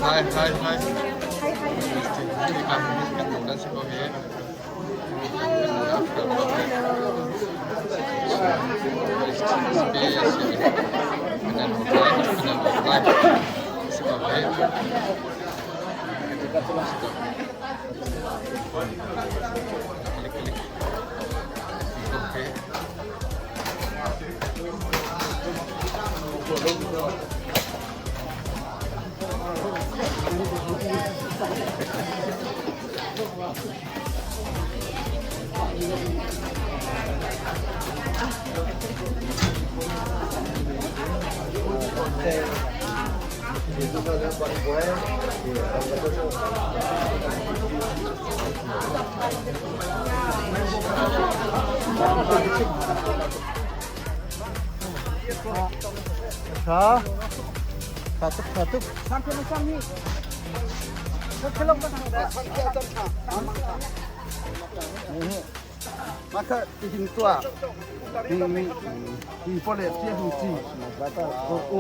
Hi, hi, hi. Kan si ko hi. Tha. Tha tuk, tha tuk. Maka tihin tua hi pole tia hi chi o o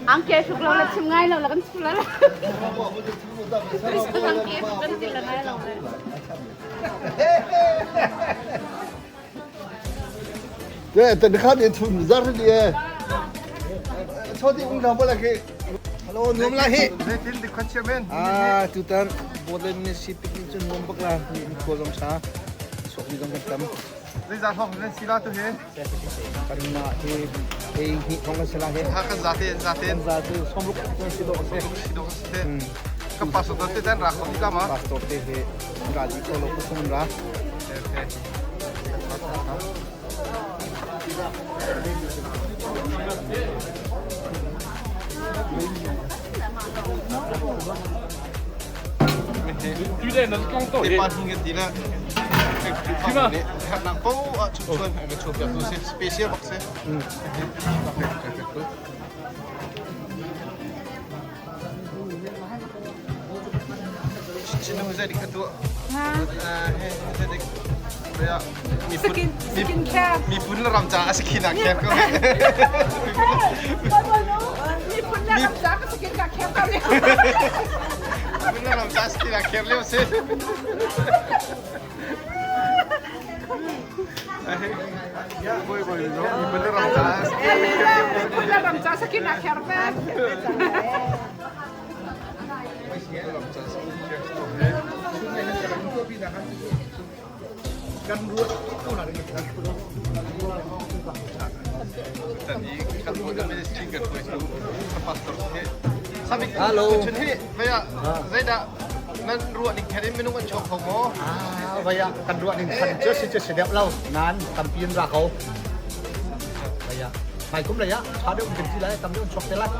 Angke hruk lo la chim ngai lo la kan chu la. Angke hruk kan ti la ngai lo le. 对，等着看你出啥事的。草地工厂过来给。Hello, nuam la hi. Zeitin di khuachia men? Ah, tutan Bole Ministry picnic cu nuam bak la. Ni khua zong sa. Sok ni zong kan tam. Zeizah hlong nan si la tu hi? Kan mah hi ei hnih thong kan si la hi. Ha kan zaten zaten. Kan za cu somruk kan si dawh si. Si dawh si te. Kan pastor te tan ra kho ka ma. Pastor te he ra di ko lo ko sum ra. Okay. Te pa hing ti na. Hernak po a chuan ka chu piak tu si special bak si. Chin zai dik tu. Zai dik. Skin skin care. Miphun le ram ca a skin a care ko. Miphun le ram ca ka skin ka care ko. Miphun le ram ca skin a care lio si. Miphun le ram ca Miphun le ram ca skin a care ve. Kan ruat ko na ring. Tan i kan buat ministry kan hruai tu pastor he. Sabik Hello. Chun hi vaya zeidah nan ruah ning khen in minung an chuak kho maw? Ah, vaya kan ruah ning khan cu si cu si deuh lo. Nan tampi in ra ko. Vaya. Mai kum lei ah tha deuh kan ti lai tam deuh chuak te lai.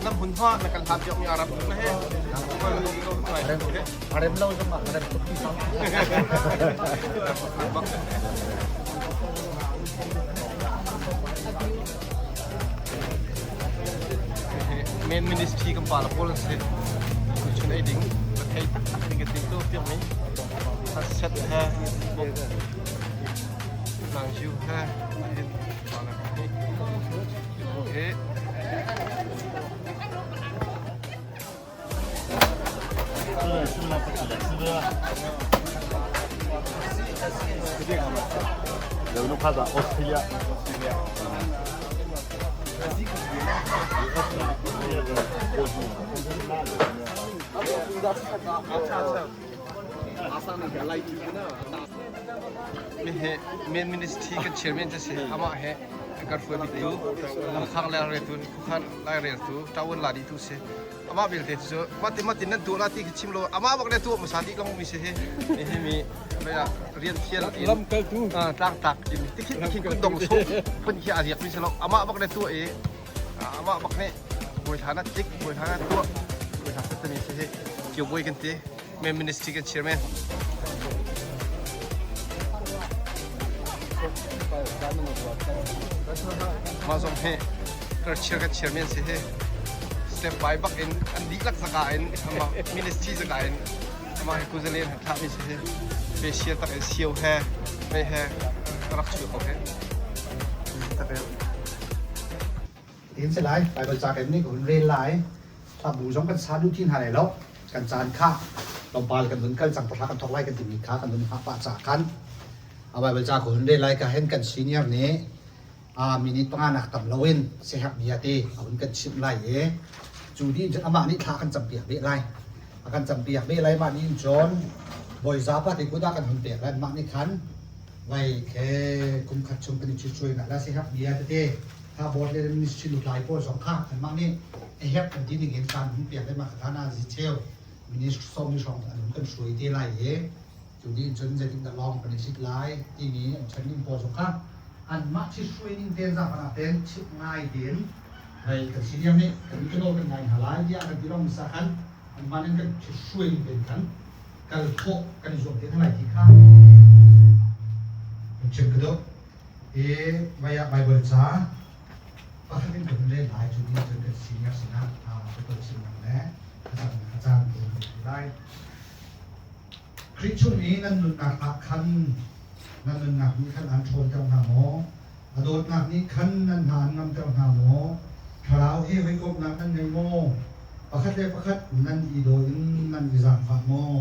Nam hun hma na kan hlam piak mi arab na he. Arem lo zong ah arem tuk ti sang. Main ministry kan pa la pawl an si. Chun ei ding ka thei tak ding ka ting tu piak mi. Set he Nang jiu he hin pa la ka hi. Okay. Main ministry kan chairman cu si amah he kan hruai biktu lamkhang le reltu khuakhan laireltu ṭawan la dihtu si amah belte cu mati mati nan tuah la ti khi chim lo amah bak le tuah hmasa dih long mi si hi hi mi rian thial in lamkaltu tlangtlak in tikhin tikhin kun dong so phun khi a riak mi si lo amah bak le tuah i amah bak nih bawi thla na tlik bawi thla na tuah bawi thla satami si hi kio bawi kan ti main ministry kan chairman mah zong hi culture kan chairman si hi step by bak in an dihlak zaka in amah ministry zaka in amah hi kuzalen han thlah mi si hi special tak in sio he mei he rak chu ko he Tin si lai Bible ca kan nih hun rel lai thla bu zong kan sa duh ti hna lai lo kan caan kha tlawmpal kan vun kal cang pahra kan thawk lai kan timi kha kan vun hngah pah ca khan a Bible ca ka hun rel lai ka hen kan senior nih a minute panga nak tam loin siaherh bia te a hun kan chimh lai i cu dih cun amah nih thla kan campiak ve lai a kan campiak ve lai mah nih cun bawi zapa te kut ah kan hun pek lai mah nih khan vai khe kum khat chung kan i cuai nak la siaherh bia tete kha board le ministry lutlai pawl zong kha anmah nih a herh kan ti ning in kan hun pek le mah kha na zi cheu ministry sawm ni hrawng an hun kan hruai te lai i cu nih cun zeitindah lawng kan i cit lai timi an chan ning pawl zong kha anmah chi hruai ning ten zapan ah ten chip ngai tein hei kan senior nih kan i kan kan ngai hna lai tiah kan ti long sa khan anmah nih kan chi hruai ning ten khan kal khawh kan i zuam te hna lai ti kha kan chim ka duh I mei ah Baibal ca pakhat in kan rel lai cu ni cun kan senior sinah bible chimnak le thlacamnak a caan te kan ti lai. Khrih chung i nan nunnak ah khan nan nunnak nih khan an ṭhawnter hna maw? A dawtnak nih khan nan hna an ngamter hna maw? Thlarau he hawikomhnak nan ngei maw? Pakhat le pakhat nan i daw in nan i zaangfah maw?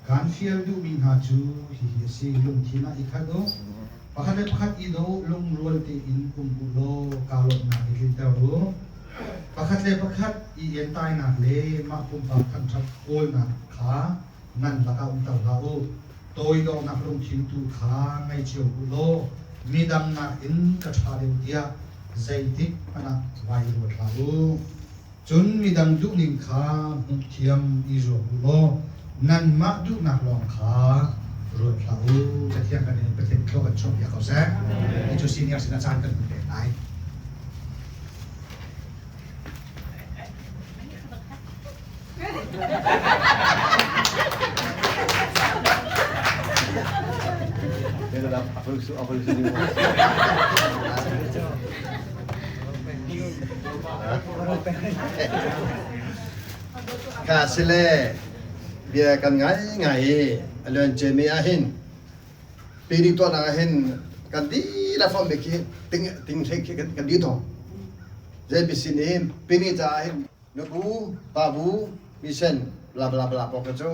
Kaan fial duhmi hna cu hihi a si, lungthin ah i khat u. Pakhat le pakhat i daw lungrual tein um u law kaa lawmhnak i tlinter u. Pakhat le pakhat i entainak le mah pumpak thangṭhat kawlnak kha nan lakah umter hlah u. Toidornak lungthin tu kha ngei cio u law midang nakin ka ṭha deuh tiah zeitik hmanh ah vai ruat hlah u. Cun midang duhning kha hmuhthiam i zuam u law nanmah duhnak lawng kha ruat hlah u. Cathiang kan in Pathian thlua kan chuahpiak ko seh. Hi cu senior sinah caan kan hun pek lai. Ka sile bia kan ngai ngai i a luan ciami ahhin piring tuahnak ahhin kan dihlak fom bik khi ting ting hlei khi kan dih thong. JBC nih piring caah hin nubu pabu mission bla bla bla pawl kha cu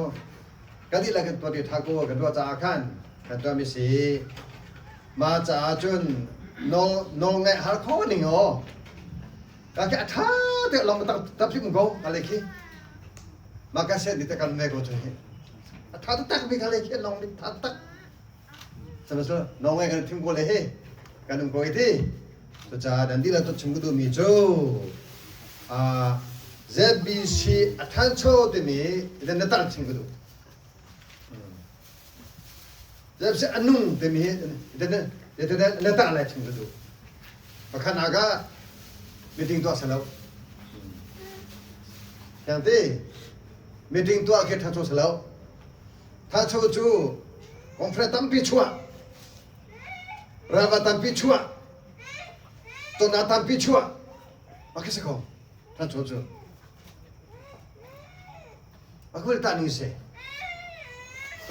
kan dihlak in tuah ti tha ko kan ruah caah khan kan tuahmi si. Mah caah cun nawl nawl ngaih har kho ning aw. Ka khi a ṭha te long tak tak hrim ko ka le khi. Mah ka set ni te kan me ko chu hi. A ṭha tak mi ka le khi long ni ṭha tak. Sihmanhsehlaw nawngai kan thim ko le he kan um ko i ti. Cucaah nan dihlak tu chim ka duhmi cu ZBC a ṭhancho timi na tar chim ka duh. ZBC a nung timi na tar lai chim ka duh. Pakhat nak ah meeting tuah selo. Tiang ti meeting tuah khi ṭhancho selo. Ṭhancho cu conference tampi chuah Ralva tampi chuah, tonnak tampi chuah, a khi si ko. Thancho cu. A kul ta ning si.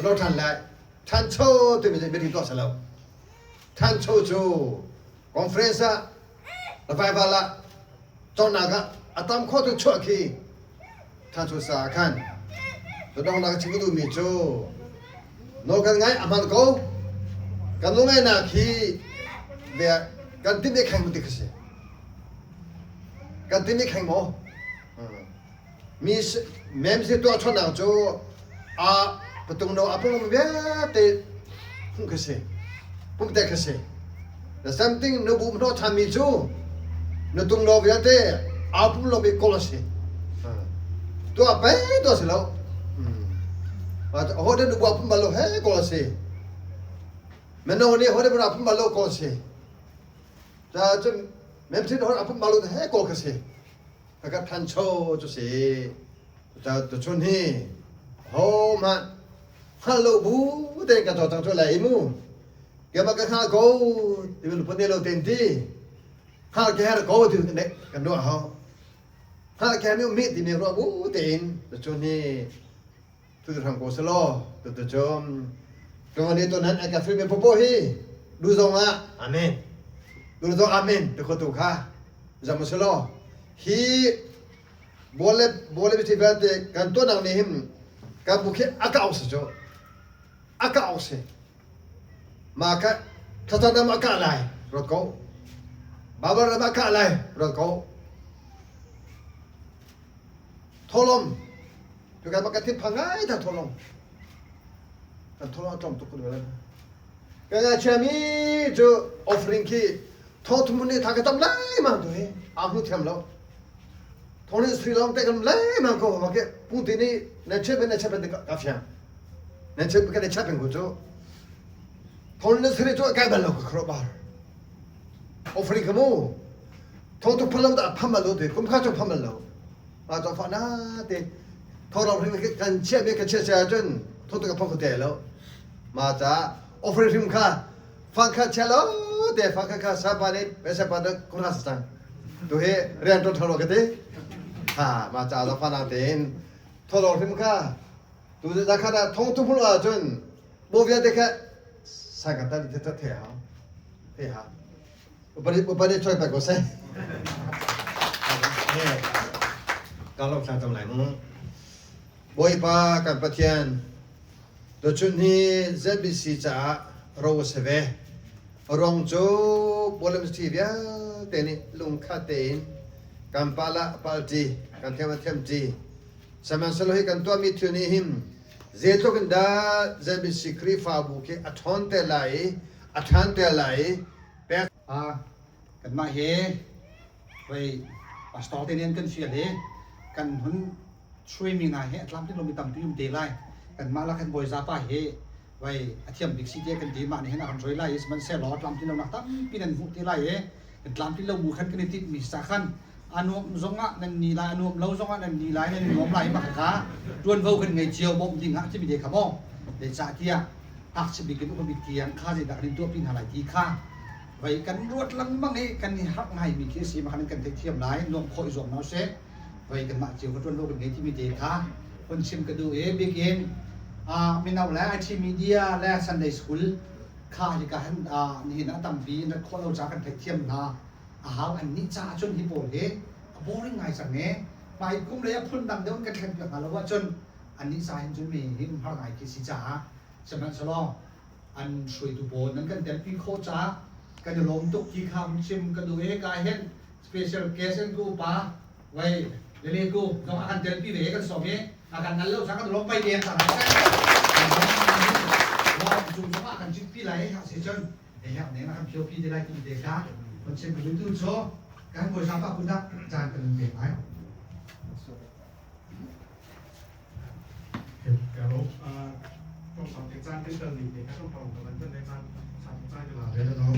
Lo than lai. Thancho timi meeting tuah selo. Thancho cu conference ah revival ah tonnak ah a tam kho tu chuah khi thancho sa khan. Tudong nak chim duhmi cu Nawl kan ngaih a hman ko. Kan nawl hi kan timh i kheng ti khi si. Kan timh i kheng maw? Mi mem si tuah chonnak cu a patung no a pung vialte hmuh khi si. Pum te khi si. The same thing nu bu no than mi cu nu tung lo vialte a pum lo mi kol a si. Tuah pe tuah si lo. Ho de nu bu pum bal lo he kol a si. Meno nih ho de bu pum bal lo kol si. Ta cun mem thin ho pum bal lo he kol ka si. Ka than cho cu si. Ta tu chun hi ho ma hngal lo bu te ka to tang chu lai mu. Kema ka hngal ko ti mi luput ne lo ten ti. Hngal ke her ko ti ne kan ruah hau. Hngal ke mi mi ti mi ruah bu tein tu chun hi tu tu hram ko selo tu tu chum. Tungani ne to nan ka free me popo hi du zong ah amen. Du zong amen tu ko tu kha zam selo hi bole bole bi vialte kan to nang ni him kan bu khi akau se cho akau se mah kha thlacam a kah lai ruat ko Baibal ram a kah lai ruat ko tholom tukan ma kan thinphang ngai ta tholom kan tholom a tlawm tuk ko lai kan ngakchia mi cu offering khi thawthum nih tha ka tam lai mang tu hi aa hmu thiam lo thong nih sri long te kan lai mang ko ma ke pu ti nih na chep na chep ka fiang Nan chim kan i chat peng ko cu. Thon na sari cu kai bal lo ka khro bar. Offering ka mu. Tho tu phalam da pham lo te kum kha chu pham lo. Ma cho fa na te tho ro ring kan chia me ka chia chia chun tho tu ka pham ko te lo. Ma cha offering rim kha fang kha chia lo te fang kha kha sa pa ne pe sa pa da kun ha sa chang. Tu he rian ton thalo ka te. Ha ma cha za fa na ten tho ro rim kha Tu zakhat ah thong tu hmul ahcun bo vialte kha sai kan tan the the hau the ha upari upari choi pa ko sai ka lo thla tam lai mu Bawipa kan Pathian tuchun hi ZBC caah ro a si ve rong cu Bawlam City vialte nih lungkhat tein kan pala palṭi kan thiam a thiam ṭi Sihmanhsehlaw hi kan tuahmi thil nih hin zeitluk in dah ZBC Khrihfabu khi a ṭhawn te lai i a ṭhan te lai i pek Kanmah hi voi pastor te nih an kan fial i kan hun hruaimi hna hi a tlamtling lomi tampi um te lai. Kanmah lak hin Bawi Zapa hi voi a thiam bik si tiah kan ti. Mah nih hin a kan hruai lai i sihmanhsehlaw tlamtlin lonak tampi nan hmuh te lai i kan tlamtlin lo bu khan kan i tinhmi sa khan a nuam zongah nan ni lai a nuam lo zongah nan ni lai nan i nuam lai mah kha ṭuanvo kan ngei cio bawmh ding ah timi te kha maw zeicahtiah ngakchia bik in upa bik tiang kha zeidah kan in tuahpi hna lai ti kha vei kan ruat lengmang i kan i harh ngaimi khi a si mah khan kan theihthiam lai nuam khawh i zuam hna usih vei kanmah cio ka ṭuanvo kan ngei timi te kha hun chim ka duh i bikin mino le IT media le Sunday school kha hika han nihin ah tampi in rat khawh lo ca kan theihthiam hna a hau an nih caah cun hi pawl hi a boring ngai cang i hmai kum lei a phun dang deuh in kan thlen piak hna lo ahcun annih ca hin cun mi hi har ngai khi si caah sihmanhsehlaw an hruaitu pawl nan kan telpi khawh caah kan i lawm tuk ti kha hun chim ka duh i ka hin special guest in ku upa wei lele ku zong a kan telpi ve kan sawm i a kan ngal lo ca kan lawm pai deng ta cung zong ah kan citpi lai ha si cun he hek ne na kan phio pi te lai ti te kha kan chim kan tu cho kan bawi sa pa kun dah caan kan pek lai. Kalau tong te caan kan kal ning te kha tong pang kan tan le caan sa caan ka la ve la no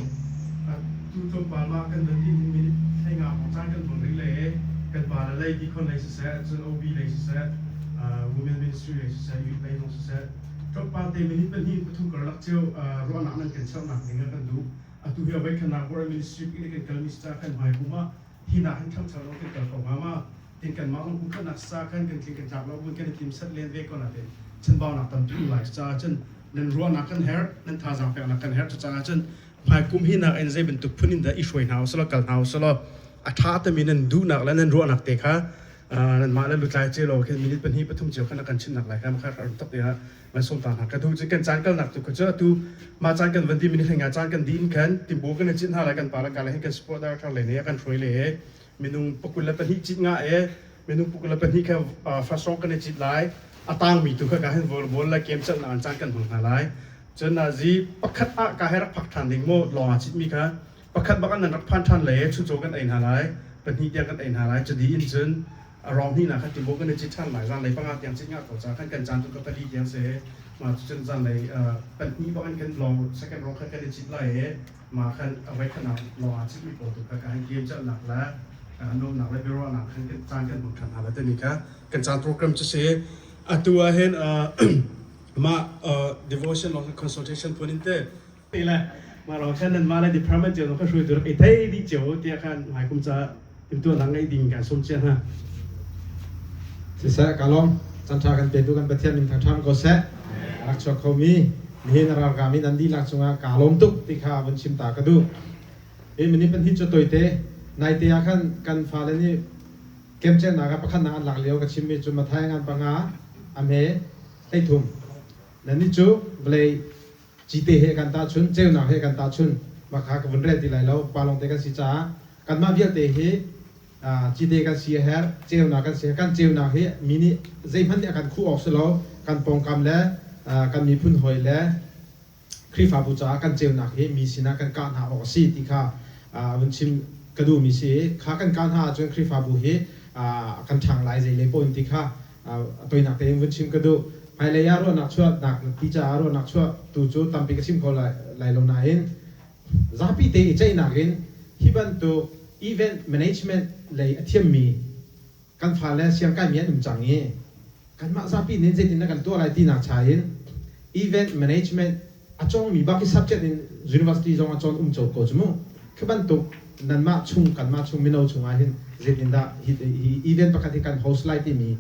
tu tlawm pa ma kan van ti minute thlai nga hong caan kan hmang rih le kan pa le lei deacon lei siseh cun OB lei siseh women ministry lei siseh youth lei zong siseh tlawmpal te minute pahnih pathum karlak cio ruahnak nan kan cheuhnak ding ah kan duh. Atu hi avei khanak board ministry in kan kal mi sa kan hmai kum ah hi nak hin ṭhangcho lo kan kal ko hnga ma tin kanmah zong kum khatnak sa khan kan tling kan tlak lo bun kan i tim set len ve ko natin chanbaunak tampi um lai. Caah cun nan ruahnak kan herh, nan thazaang peknak kan herh. Cucaah cun hmai kum hi nak in zei bantuk phun in dah i hruai hna usalaw, kal hna usalaw a ṭha timi nan duhnak le nan ruahnak te kha nanmah le lutlai ce law khin minute pahnih pathum cio khan a kan chimnak lai kha makha ram tak te ah van som ta hna ka duh. Cu kan caan kalnak tu kha cu atu mah caan kan van di minute nga caan kan din khan timbu kan i cin hna lai. Kan pa le ka le hin kan support director le nih a kan hruai le minung 22 cit nga e minung 22 kha first round kan i cit lai. A tangmi tu kha ka hin volleyball le game chalh na an caan kan hmang hna lai. Cun zi pakhat ah ka he rak phak ṭhan ding maw lawng ah citmi kha pakhat bak an nan rak phan ṭhan le chuncaw kan ei hna lai, pahnih tiang kan ei hna lai. Cudi in cun a rong hnih na kha timbo kan i cit ṭhan lai. Zanlei panga tiang cit nga ko ca khan kan caan tu ka pali tiang se ma cun zanlei pahnih bak an kan long second round kha kan i cit lai e ma khan avai khan ah lawng ah citmi pawl tu kha ka han game chalhnak le nuamnak le biaruahnak khan kan caan kan hmang ṭhan hna la timi kha kan caan program cu si. Atu ah hin mah devotion long consultation phun in te le mah lawng khan nan mah le department cio kha hruaitu rak i thei dih cio tiah khan hmai kum ca timhtuahnak ngeih ding kan sawm cia hna. Siseh ka lawm. Chan ṭha kan petu kan Pathian min thangṭhat ko seh. Rak chuak khomi nihin ralkap in an dihlak cungah kaa lawm tuk ti kha vun chim ta ka duh. Hi minute pahnih cu toite naite ah khan kan fale nih kemcehnak ah pakhatnak an lak lio ka chimmi cu Matthai ngan panga a hme 13 nan nih cu vawlei cite he kan tahchun, ceunak he kan tahchun. Mah kha ka vun rel ti lai lo, pa lawngte kan si caah kanmah vialte hi cite kan si a herh, ceunak kan si. Kan ceunak hi mi nih zeihmanh nih a kan khuh awk si lo. Kan pawngkam le kan miphun hawi le Khrihfabu caah kan ceunak hi mi sinah kan kah hna awk a si ti kha vun chim ka duhmi si. Kha kan kah hna ahcun Khrihfabu hi kan ṭhang lai zei lei paoh in ti kha toinak tein vun chim ka duh. Hmailei ah ruahnak chuahnak ti caah ruahnak chuah tu cu tampi ka chim kho lai lo nain zapi te i ceihnak in hi bantuk event management lei a thiammi kan fale siangkaimi an um cang i kanmah zapi nih zeitin dah kan tuah lai tinak cha in event management a cawngmi bak hi subject in university zong a cawn um cho ko cu mu. Khi bantuk nanmah chung kanmah chung mino chung ah hin zeitindah hi event pakhat hi kan host lai timi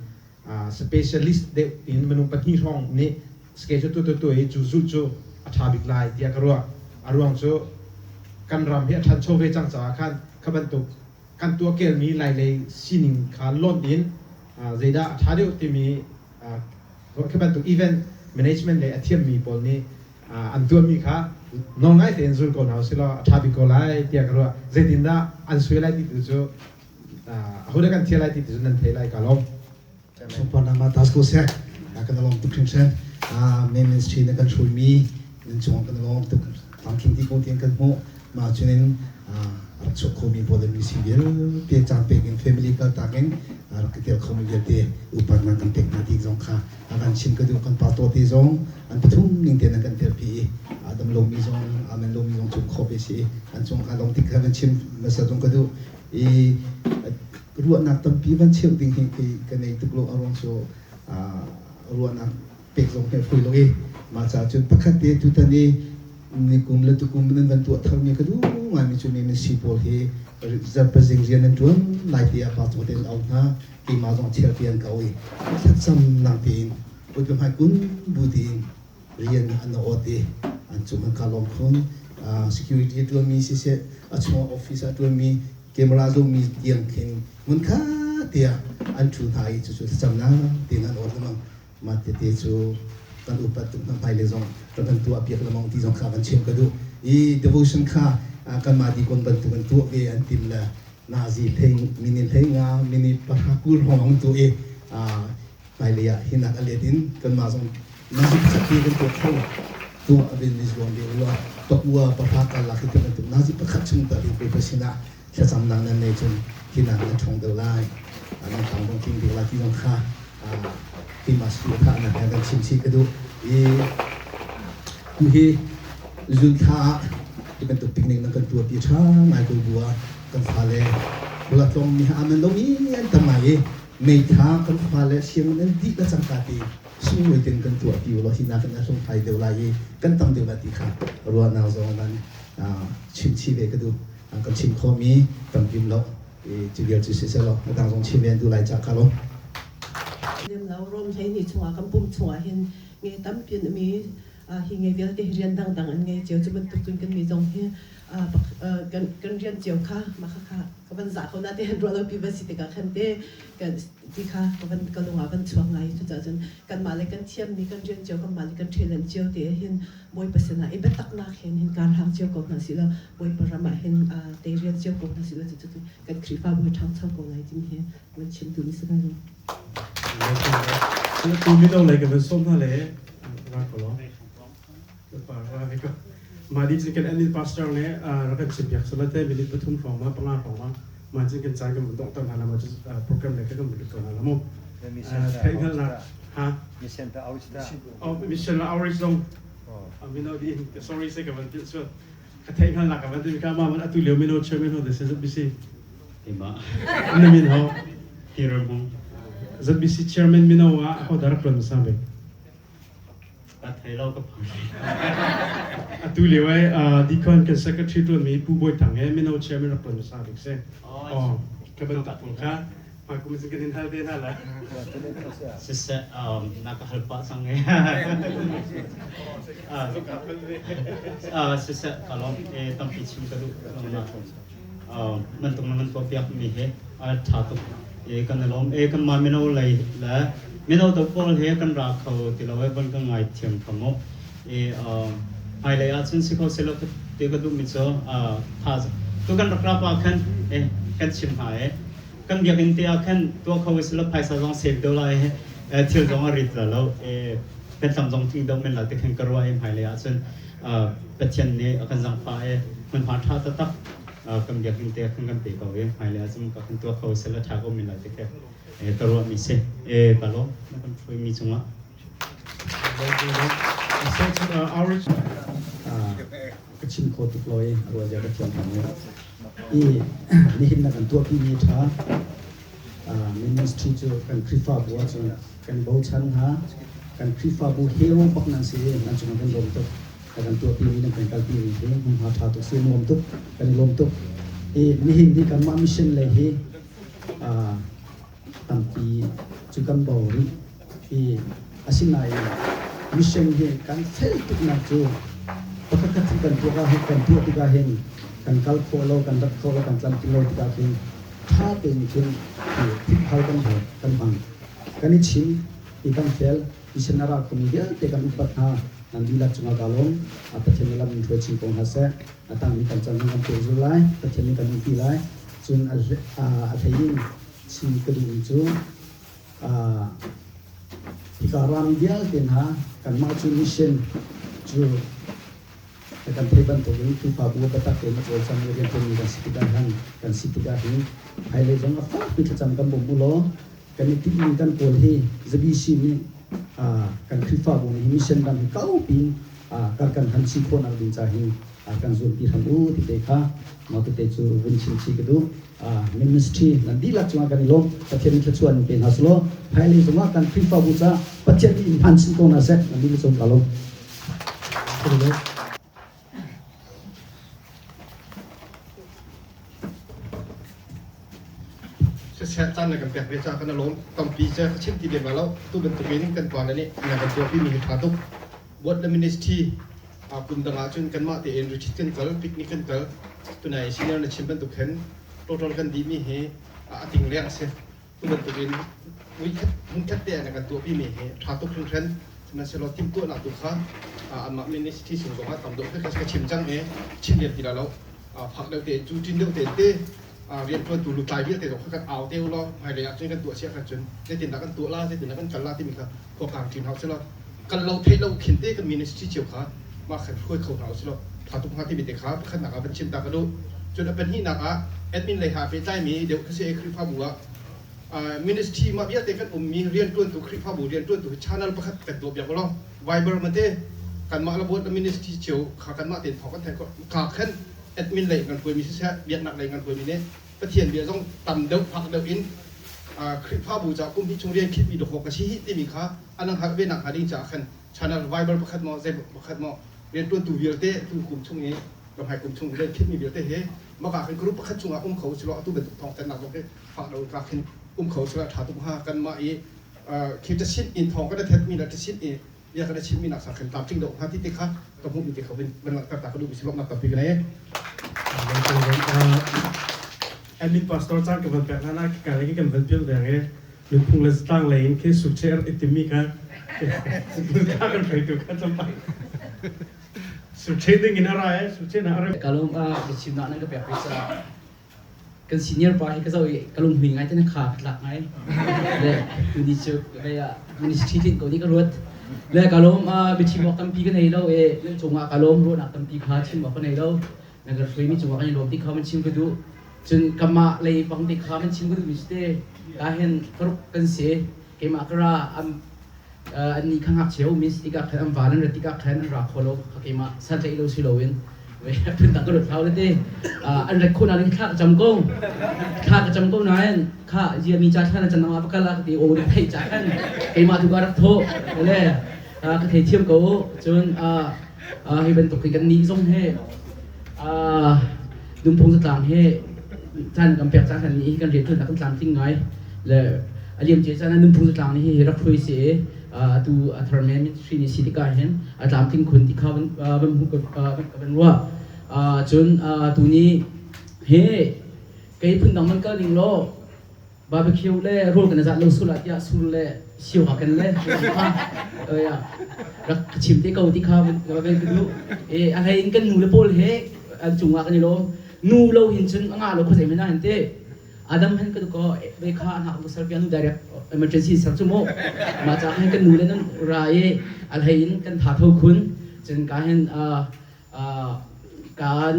specialist deuh in minung pahnih hrawng nih schedule tu tu tu i cu zulh cu a ṭha bik lai tiah ka ruah. A ruang cu kan ram hi a ṭhancho ve cang caah khan kha bantuk kan tuah kelmi lailei sining kha lonh in zeidah a ṭha deuh timi khi bantuk event management lei a thiammi pawl nih an tuahmi kha nawl ngai tein zul ko hna usih law a ṭha bik ko lai tiah ka ruah. Zeitindah an suai lai ti tu cu ahodah kan thial lai ti tu cu nan thei lai, ka lawm. Sunparnak ma tas ko seh. Kan lawm tuk hringhran. Main ministry na kan hruaimi nan cungah kan lawm tuk. Tlamtling ti ko tiang kan hmuh. Mah cunin rak chuak khomi pawl le mi si vialte caan pek in family kal tak in rak i tel khomi vialte upatnak kan pek hna ti zong kha a kan chim ka duh. Kan pastor te zong an pathum ning tein an kan telpi i dam lomi zong amen lomi zong chung khawh ve si i an cung kha lawm tik kha kan chim hmasa zong ka duh i ruahnak tampi van cheuh ding hi khi ka nei tuk lo. A ruang cu ruahnak pek zong he fui lo i mah ca cun pakhat te tutan i nikum le tukum nan van tuah tharmi ka duh ngaimi cu mi si pawl hi zarpazing rian nan ṭuan lai ti ah pastor te an au hna, keimah zong thial ti an ka i thlacam nang tein ut hmai kun bu tiin rian an awt i an cung an ka lawm khun. Security a ṭuanmi siseh, a chung office a ṭuanmi, camera zohmi tiang khin hmun kha tiah an ṭhu hna i cucu thlacamnak tein an awt lengmang. Mah tete cu kan upat tuk hna. Hmailei zong rak kan tuah piak lengmang ti zong kha kan chim ka duh i devotion kha kanmah dikon bantuk an tuah ve an tim le nazi hlei mini hlei nga mini pahra kul hrawng an tuah i hmailei ah hinak a let in kanmah zong nazi pakhat te kan tuah kho. Tuah vin i zuam ve ulaw pakua pahra karlak hi tibantuk nazi pakhat chung tal hi Bawipa sinah thlacamnak nan nei cun hinak nan ṭhawng deuh lai, nan tang zong tling deuh lai ti zong kha keimah suh thahnak he kan chim chih ka duh. I tu hi zun thla ah ti bantuk picnic nan kan tuahpi ṭha ngai ko bu ah kan fale kula tlawng mi ha aman lo mi an tam ngai i meitha kan fale sianginn an dih le cangka ti sunglawi ten kan tuah ti ulaw hi nakin a hlunghlai deuh lai i kan tam deuh lai ti kha ruahnak zong nan chim chih ve ka duh. Kan chim khawhmi tampi lo i cu vial cu siseh law a dang zong chim ve an duh lai ca ka lo. Lem lo Rom hlei ni chungah kan pum chungah hin nge tampi an um i hi nge vialte hi rian dangdang an ngei cio. Cu bantuk cun kan mi zong hi kan rian cio kha mah kha ka van zah ko na te ruah lo pi va si tikah khan te kan ti kha ka van ka lung ah van chuak ngai. Cucaah cun kanmah le kan thiammi kan rian cio, kanmah le kan ṭhelen cio te hin Bawipa sinah i biataknak hin hin kar hlang cio ko hna sih law Bawipa ram ah hin te rian cio ko hna sih law cucu kan Khrihfabu hi ṭhangcho ko lai timi hi van chim duh mi si lai lo. Tu mino lei ka van sawm hna le ra ko lo. Mah di cun kan ani pastor le rak kan chim piak sala te minute pathum hrawng ma panga hrawng ma ma cun kan caan kan vun dongh ter hna la ma program le kan vun lut ko hna la mu. Theihhngalhnak ha Mission ta outreach ta. Oh, mission outreach zong. Mino di sorry se ka van ti suat. Ka theihhngalhnak ka van ti ka ma man atu lio mino chairman ho de se ZBC. Ima. Na min ho. Peter Hmung. ZBC chairman mino ah ho darak tuan sa be. Ka thei lo ka phang. Atu lio ai deacon kan secretary tuan mi Pu Bawi Thang he mino chairman rak tuan sa bik se. Oh, ka ban tak kha. Ma kum sin kan in hal te na la. Siseh na ka hal pah cang e. Siseh ka lawm e tampi chim ka duh na man tung man ko piak mi he a tha tuk e kan lawm e kan ma mino lei le mino to pawl he kan ra kho ti lo e bon ka ngai thiam khamo e hmai lei ah cun si kho selo te ka duh mi cu tha tu kan rak ra pa khan e kan chim hna e kan biakinn te ah khan tuah kho silo phaisa zong save deuh lai thil zong a rit la lo e kan tlam zong ting deuh men la te khan ka ruah e hmai lei ah cun Pathian nih a kan zangfah e hmunhma tha taktak kan biakinn te khan kan pe ko e hmai lei ah cun ka kan tuah kho sila tha ko men lai te khe ka ruah mi si e ka lawm na kan hruai mi cungah. Ka chim kho tuk lo i ruah zia ka thiam hna i nihin na kan tuahpi mi ṭha ministry cu kan Khrihfabu ahcun kan bochan hna. Kan Khrihfabu hero bak nan si i nan cungah kan lawm tuk. Kan tuahpi mi nan kan kalpi mi hi hmunhma ṭha tuk si, nuam tuk, kan i lawm tuk. I nihin hi kanmah mission lei hi tampi cu kan bo rih i asinain mission hi kan fel tuknak cu pakhatkhat thil kan tuah ah kan tuah tikah hin kan kal khawh lo, kan rat khawh lo, kan tlamtling lo tikah khin ṭha tein khin thinphal kan hal kan hmang. Kan i chim i kan fel. Mission a ra khomi vialte kan upat hna. Nan dihlak cungah kaa lawm. Pathian nih lam in hruai chin ko hna seh. A tangmi kan can kan pek zul lai. Pathian nih kan umpi lai. Cun a hlei in chim ka duhmi cu hika rami vialte hna kanmah cu mission cu kan theih bantukin Khrihfabu biatak tein a cawlcang i rianṭuanmi kan si tikah hin kan si tikah hin hmailei zong a fakpi thlacam kan bawm u law kan i tinhmi kan kawl hi ZBC nih kan Khrihfabu nih mission ram hi kaupi in kar kan han chih khawhnak ding ca hin kan zuampi hram u ti te kha mah tete cu vun chim chih ka duh. Ministry nan dihlak cungah kan i lawm. Pathian nih thluachuah in pe hna selaw hmailei zongah kan Khrihfabu caah Pathian nih in hman chin ko hna seh. Nan dihlak cung ka lawm. Siseh caan na kan pek ve caah kan i lawm. Tampi cu ka chim ti lem lai lo. Tu bantukin kan pa le nih na kan tuahpi mi hi ṭha tuk. Board le ministry kum dang ahcun kanmah tein retreat kan kal, picnic kan kal. Tunai senior na chim bantuk khin total kan dihmi hi a ting leng a si. Tu bantukin hmunkhat te ah na kan tuahpi mi hi ṭha tuk hringhran. Sihmanhsehlaw timhtuahnak tu kha anmah ministry chung zongah tam deuh ka chim cang i chim lem ti lai lo. Fak deuh tein cu ṭin deuh tein te rianṭuantu lutlai vialte zong kha kan au te u law hmailei ah cun kan tuah sia khan cun zeitindah kan tuah la, zeitindah kan kal la timi kha khuakang ṭin hau selaw kal lo theih lo khin te kan ministry cio kha Mah khan hruai kho hna usih law ṭha tuk hnga timi te kha pakhatnak ah van chim ta ka duh. Cun a pahnihnak ah admin lei ha pehtlaimi deuh ka si i Khrihfabu ah ministry mah vialte kan ummi rianṭuantu Khrihfabu rianṭuantu hi channel pakhat kan tuah piak ulaw Viber mate kanmah le board ministry cio kha kanmah tein thawng kan theih khawh ka khan admin lei kan hruaimi siseh biaknak lei kan hruaimi nih Pathian bia zong tam deuh fak deuh in Khrihfabu ca kum hi chung rian khitmi dawh ka si hi timi kha an hngalh ve nak hnga ding caah khan channel Viber pakhat maw zei pakhat maw rianṭuantu vialte tu kum chung i lamhai kum chung rian khitmi vialte hi maka khin group pakhat chungah um kho silo atu bantuk thawng thannak zong hi fak lo ka khin um kho silo ṭha tuk hnga. Kanmah i khi ṭasin in thawng kan thetmi le ṭasin i bia kan chimmi nak sa khin tlamtling deuh hnga ti te kha ka hmuhmi te kha van langhter ta ka duhmi si. Lawmhnak tampi ka nei. Admin pastor caan ka van pek hna na ka le kan van pil deng e nunphung le zatlang lei in khi sukche itimi kha kan hruaitu kha tlawmpal sukche ding in a ra e sukche na ara. Kalung a biachim nak nan ka pek ve caah kan senior pa hi ka zoh i ka lunghmui ngai te na kha ka tlak ngai le tuni cu vei ah ministry tlinh ko ni ka ruat le ka lawm. Biachim awk tampi ka nei lo e. Nan cungah ka lawm, ruahnak tampi kha chim awk ka nei lo. Na ka hruaimi cungah kan i lawm ti kha man chim ka duh. Cun kamah lei bang te kha man chim ka duh mi te ka hen karuk kan si. Keimah ka ra am an ni kha ngakchia um in tikah khan an van an rat tikah khan an ra kho lo kha keimah santlaih lo si loin phun dang ka ruat hau te. An rat khawh nain thla ka cam ko, thla ka cam ko nain kha zia mi ca thla na can ma pakal ka ti o ni thei ca khan keimah tu ka rak tho le ka thei thiam ko. Cun hi bantuk hi kan nih zong he nunphung zatlang he caan kan pek caan kan nih kan rian tuan kan tlamtling ngai le a liam cia caan nunphung zatlang nih hi rak hruai si. Atu a thar men ministry nih si tikah hin a tlamtling khun ti kha van van hmu van ruah. Cun tu ni he kei phun dang man kal ning law barbecue le rawl kan zat lo sul ah tiah sur le siu ha kan le ya rak chim te ko ti kha van ka duh e. A hlei in kan nu le pawl he an cungah kan i lawm. Nu lo hin cun anga lo khuazei mena hin te Adam hen ka ko ve kha anak mu sar nu direct emergency sar chu mo ma cha khan kan nu le nan ra e. A hlei in kan tha tho khun cun ka hen kan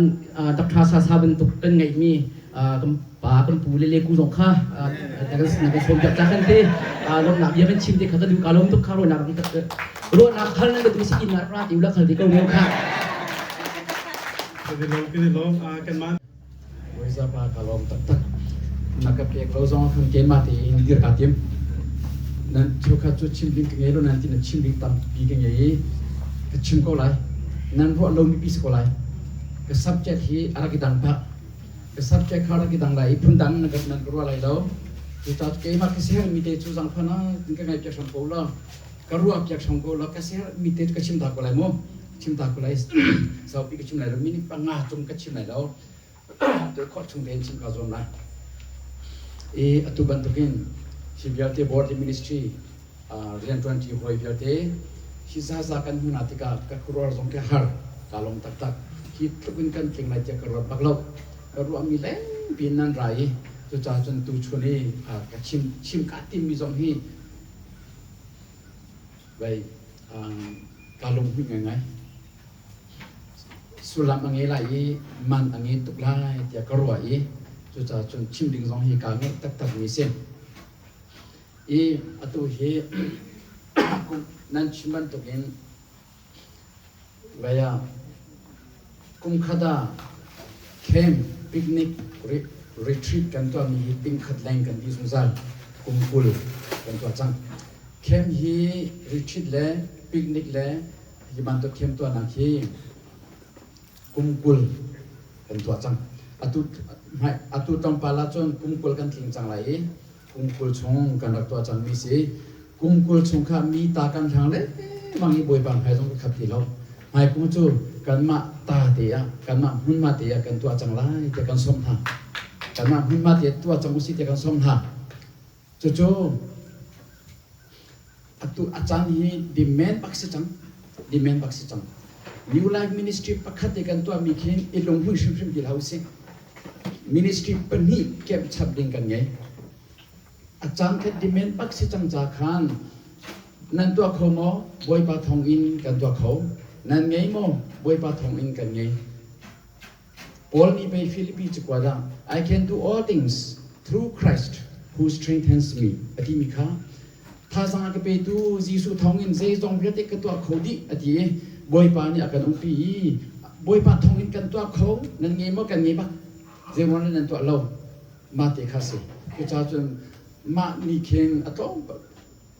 Dr. Sa Sa bantuk kan ngeihmi kan pa kan pu le le ku zong kha kan kan sawm piak ta kan te lawmnak bia kan chim te kha ka duh. Ka lawm tuk kha. Ruahnak ruahnak khal nan ka tu si in ra ti ula khal ti ko ne kha. Kan man Bawiza pa, ka lawm taktak. Na ka pek lo zong khan keimah tein dir kaa tim. Nan cheukhat cu chim ding ka ngei lo nan ti na chim ding tampi ka ngei i ka chim ko lai. Nan ruah lomi pi si ko lai. Ka subject hi a rak i dang pah. Ka subject kha a rak i dang lai i phundang nan ka ruah lai lo. Cucaah keimah ka siaherhmi te cu zangfan ah ka ngaih piak hram ko law, ka ruah piak hram ko law, ka siaherhmi te cu ka chim ta ko lai mu. Chim ta ko lai. Saupi ka chim lai lo. Minute 5 cung ka chim lai lo. Tu khawh chung tein chim ka zuam lai. I atu bantukin hi vialte board ministry rianṭuanṭi hawi vialte hi zaza kan hmu na tikah ka khuaruah zong ka har, ka lawm taktak. Hi tluk in kan tling lai tiah ka ruat bak lo. Ka ruahmi lengpi in nan ra i cucaah cun tuchun i ka chim chim ka timmi zong hi vai ka lunghmuih ngaingai, sullam a ngei lai i man a ngei tuk lai tiah ka ruah i cucaah cun chim ding zong hi kaa ngeih taktakmi si. I atu hi nan chim bantukin vai ah kum khat ah camp, picnic, retreat kan tuahmi hi ting khat leng kan ti zungzal. Kum 20 kan tuah cang. Camp hi, retreat le picnic le hi bantuk camp tuahnak hi kum 20 kan tuah cang. Atu atu tlawmpal ah cun kum 20 kan tling cang lai i kum 20 chung kan rak tuah cangmi si. Kum 20 chung kha mi ta kan hlang lengmang i Bawipa hmai zong ka khap ti lo. Hmai kum cu kanmah ta te ah, kanmah hmunhma te ah kan tuah cang lai tiah kan sawm hna. Kanmah hmunhma te tuah cang usih tiah kan sawm hna. Cucu atu a caan hi demand bak si cang, demand bak si cang. New Life Ministry pakhat te kan tuahmi khin i lunghmuih hrimhrim ti hlah usih. Ministry pahnih kemh chap ding kan ngei. A caan khat demand bak si cang ca khan nan tuah kho maw? Bawipa thawng in kan tuah kho. Nan ngei maw? Bawipa thawng in kan ngei. Paul nih pei Filipi cakuat ah I can do all things through Christ who strengthens me a timi kha thazaang a ka petu Jesuh thawngin zeizong vialte ka tuah kho dih a ti i Bawipa nih a kan umpi i Bawipa thawngin kan tuah kho nan ngei maw kan ngei bak zeiruang nan tuah lo mah te kha si cucaah cun mah nih khin a tlawm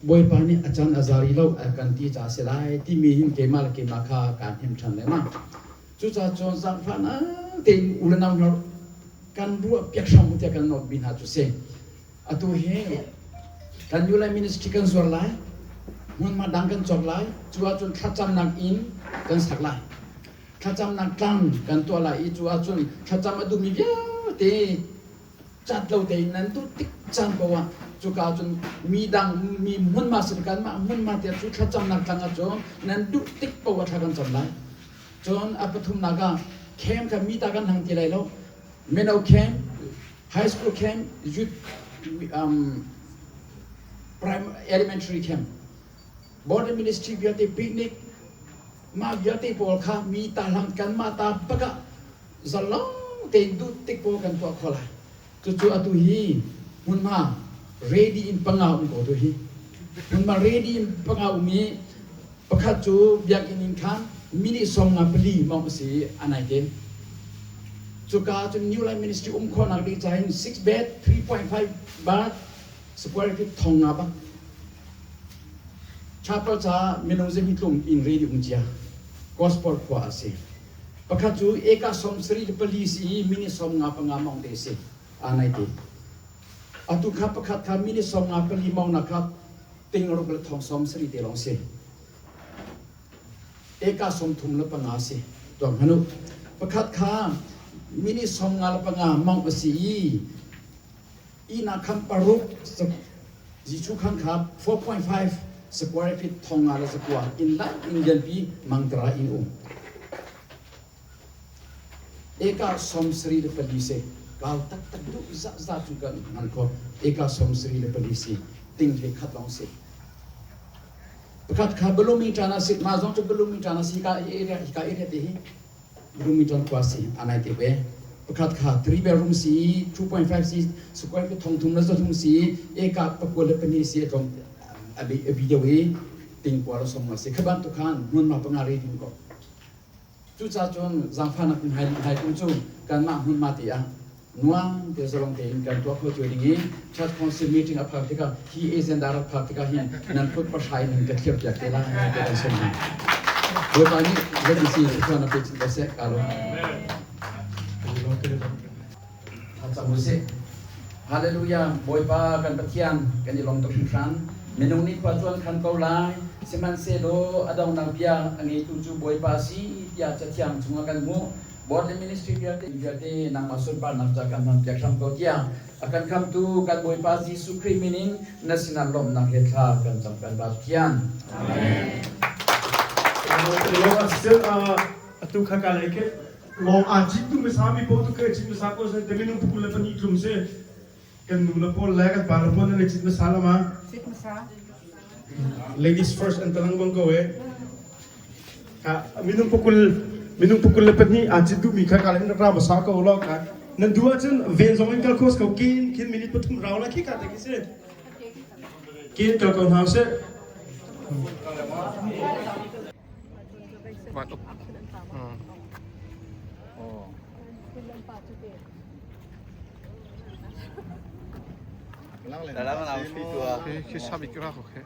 Bawipa nih a can a za rih lo a kan ti caah a si lai timi hin keimah le keimah kha kaan hnem ṭhan lengmang. Cucaah cun zaangfahnak tein u le nau hna kan ruah piak hram u tiah kan nawlmi hna cu si. Atu hi kan New Life Ministry kan zuar lai, hmunhma dang kan cawk lai, cu ahcun thlacamnak inn kan sak lai. Thlacamnak tlang kan tuah lai i cu ahcun thlacam a duhmi vialte cat lo tein nan duh tik caan paoh ah cuka cun mi dang mi hmunhma sin kanmah hmunhma tiah cu thlacamnak tlang ah cun nan duh tik paoh ah thla kan cam lai. Cun a pathumnak ah camp kha mi ta kan hlang ti lai lo. Mino camp, high school camp, youth primary elementary camp, border ministry vialte picnic mah vialte pawl kha mi ta hlang kanmah ta bak ah zalong tein duh tik pawl kan tuah kho lai. Cucu atu hi hmunhma ready in panga um ko tu hi. Hmunhma ready in panga um i pakhat cu biakinn in khan minute 54 mong a si anai te. Cuka cun New Life Ministry um khawhnak ding cahin 6 bed 3.5 bath square feet thong nga bak. Chapel ca minung zihni tlung in ready um cia. Gospel khua a si. Pakhat cu eka 74 si i minute 55 mawng te si aa nai te. Atu kha pakhat kha minute 54 mawng nak kha ting ruk le thong 70 te lawng si. Eka 35 si. Tuang hanu. Pakhat kha minute 55 mawng a si i ina kham paruk Jesuh khan kha 4.5 square feet thong nga le zakua in lai in lianpi mangtara in um. Eka 74 se kal tak tak du za za chu kan ngan kho eka 74 si ting he khat long si. Pakhat kha belumi tana si ma zong chu belumi tana si ka area ka area te hi Bloomington khua si anai te ve. Pakhat kha 3 bedroom si 2.5 si square feet thong thum le zathum si eka pakua le pahnih si tlawm abi abi deuh i ting kua le som nga si khaban tu khan hmun ma panga re ding ko cuca cun zangfanak hai hai tu cu kanmah hmun ma ti ah nuam te zalong tein kan tuah kho cio ding i church council meeting a phak tikah hi agenda rak phak tikah hin nan kut pahrai nan ka thlir piak te lai ti kan som hna. Bawipa nih ZBC thluachuah na pe chin ko seh ka lawm. Thlacam usih. Hallelujah Bawipa kan Pathian kan i lawm tuk hringhran. Minung nih khua cuan khan ko lai sihmanhsehlaw a donghnak bia a ngeitu cu Bawipa si tiah Cathiang chungah kan hmuh. Board le ministry vialte vialte nangmah sunparnak ca kan hman piak hram ko tiah a kan khamtu kan Bawipa Jesuh Khrih min in na sinah lawmhnak he thla kan cam kan Pathian. Amen. Atu kha ka lei ke long a cit tu misa mi po tu ke cit misa ko se te minung pukul le pahnih tlum se kan nu le pawl le kan pa le pawl nan cit masa lama Cit masa. Ladies first an talang bang ko e Minung pakul minung 22 aa cit duhmi kha ka in ra hmasa ko law ka nan duh ahcun ven zong in kal kho ko kin khin minute 3 rau la khi ka te khi si kin kal ko hna seh. Van up. Khi sabik ra ko khe.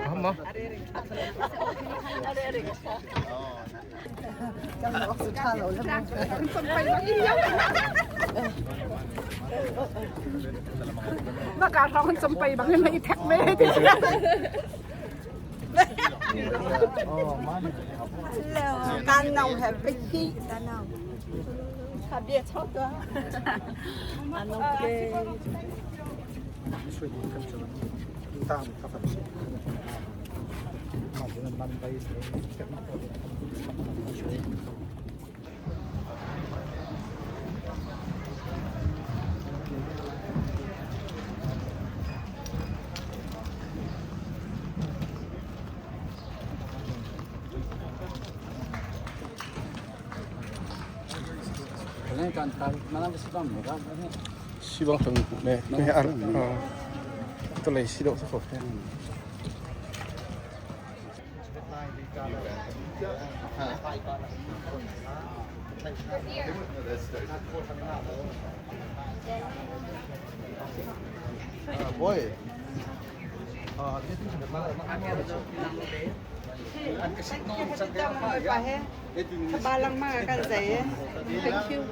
Amma. Maka rong sampai bang na itak me. Kan nong he picky kan nong. Habia chok to. Anong ke. Si bang thang ne ke ar to lei si do sa fo Boy. Balang mga kan saya. Thank you.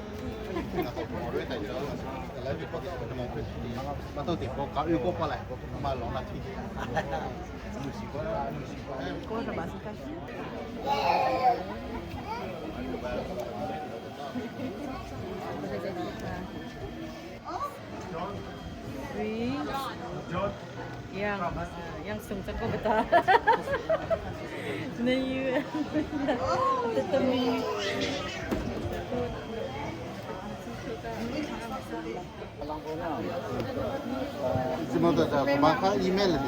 Yang yang sung sa ko bata. Na you. Tatami.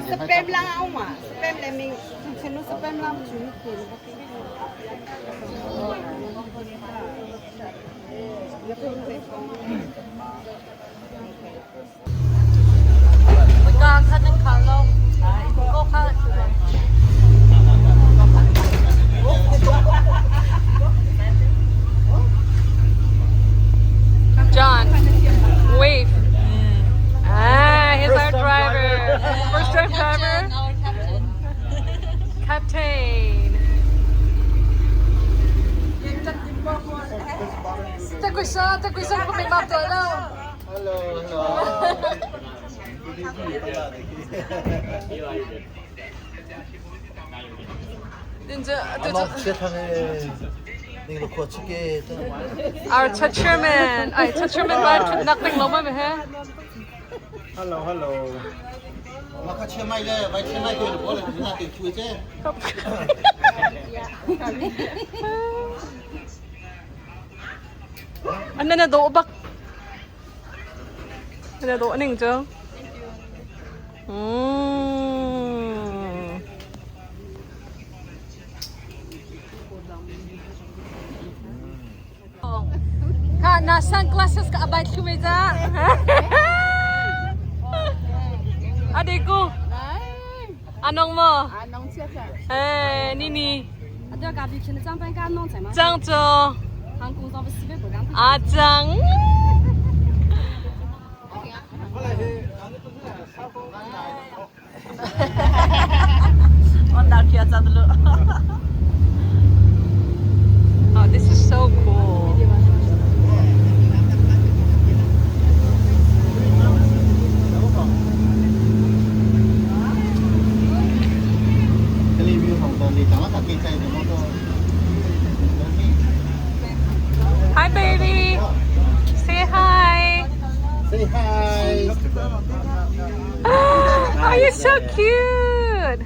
Spam lang ako ma. Spam leming. Sino spam lang John, wave. Ah, he's our driver. First time driver. Our captain. Captain. Takwisa, takwisa ko may map to Hello, hello. Our chairman, ay, chairman ba nothing lo ma he? Hello, hello. 我可切麦嘞，我切麦对了，我来那对出去。 Ano na do bak? Ano do ning jo? Ka na sunglasses ka abay kumeza. Adeko. Anong mo? Anong siya siya. Eh, Nini. 啊，对，咖啡吃的张班干弄在吗？张州。韩国上不西北不干。阿张。Oh, this is so cool. Hi, baby. Say hi. Say hi. Oh, you're so cute.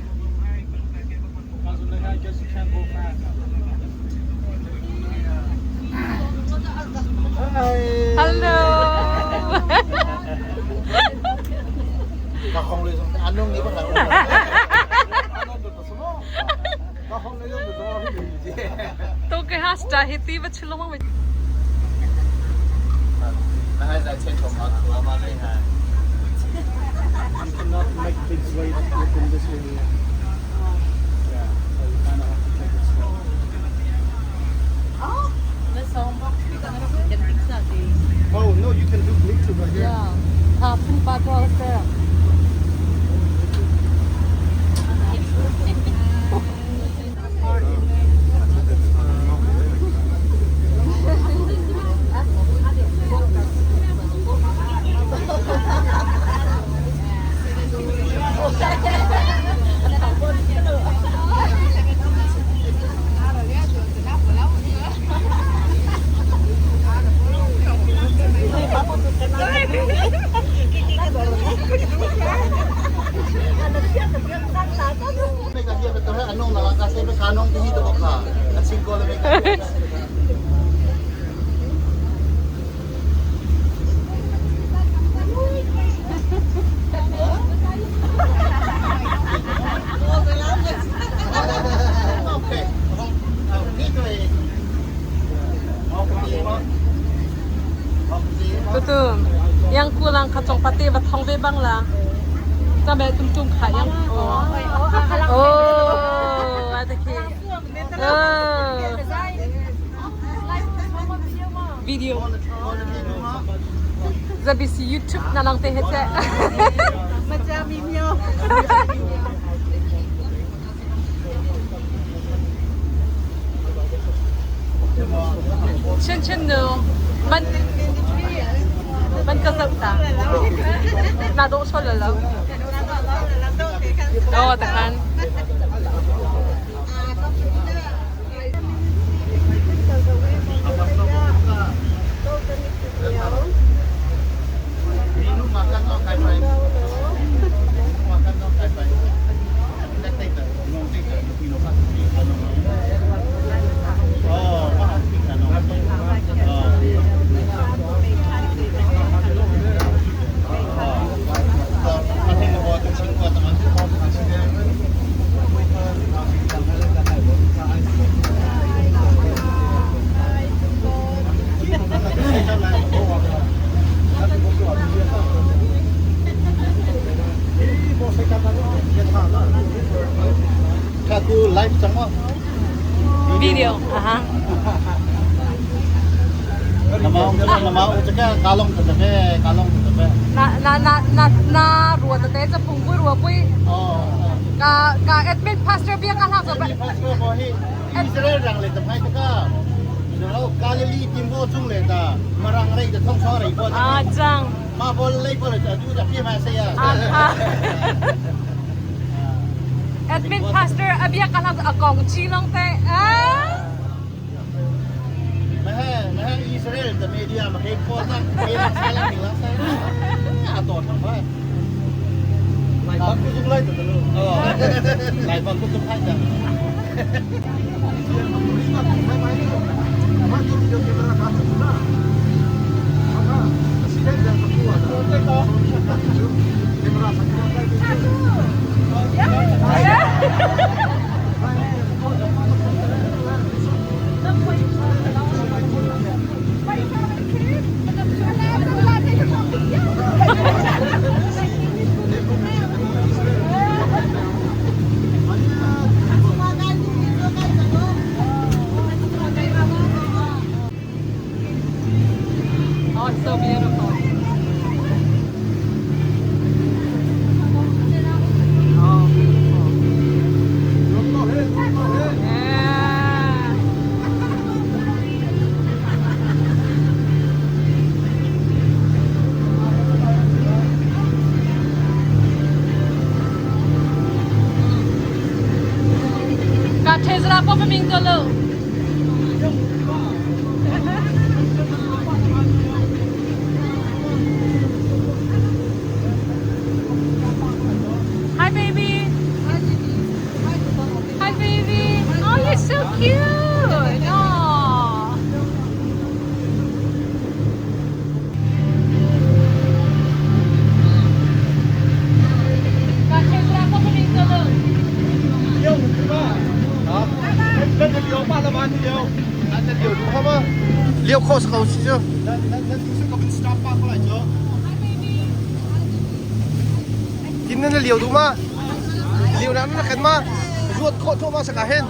Hello. 都给他加一滴吧，吃了吗？ You cannot make big waves within this area. Yeah, so you kind of have to take it slow. Oh no, you can do Bluetooth right here. Yeah. 다 푼 빠져 왔어요. Tutu yang kulang kha chong pate va thong ve bang la cha me tum tum kha yang oh ate khi video zabisi YouTube na lang te he che Majami myo. Chen chen nu man man ka zoh ta na dawh sol lo oh takhan Live cang maw? Video. Aha. Namau namau caka kalong tete kalong tete. Na na na na na rua tete ca phung pui rua pui. Ka ka admin pastor bia ka hlang so ba. Pastor bo hi Israel rang le tam hai taka. Lo Galilee timbo chung le ta marang rei ta thong so rei bo. Ah chang. Ma bol lei bol ta du ta pi ma se ya. Admin pastor abia ka hlang a kong chi long te. Ah. မဟဲ Israel တမီဒီယာမခေခေါ်တာခေလာဆလာနေလာဆာအတော်တော့ဘာလိုက်ပါကုစုလိုက်တယ်လို့အော်လိုက်ပါကုစုဖိုက်တာ Oh, it's so beautiful. Oh, beautiful. Yeah. Ka thezra po paming to lo. Hi baby. Hi baby. Oh, you're so cute. Oh. Ka thezra po paming to lo. လျောခေါ်စကောစီချกินนั่นเหลียวดูมาเหลียวนั้นนะขันมารวดโคตรมาสักเห็น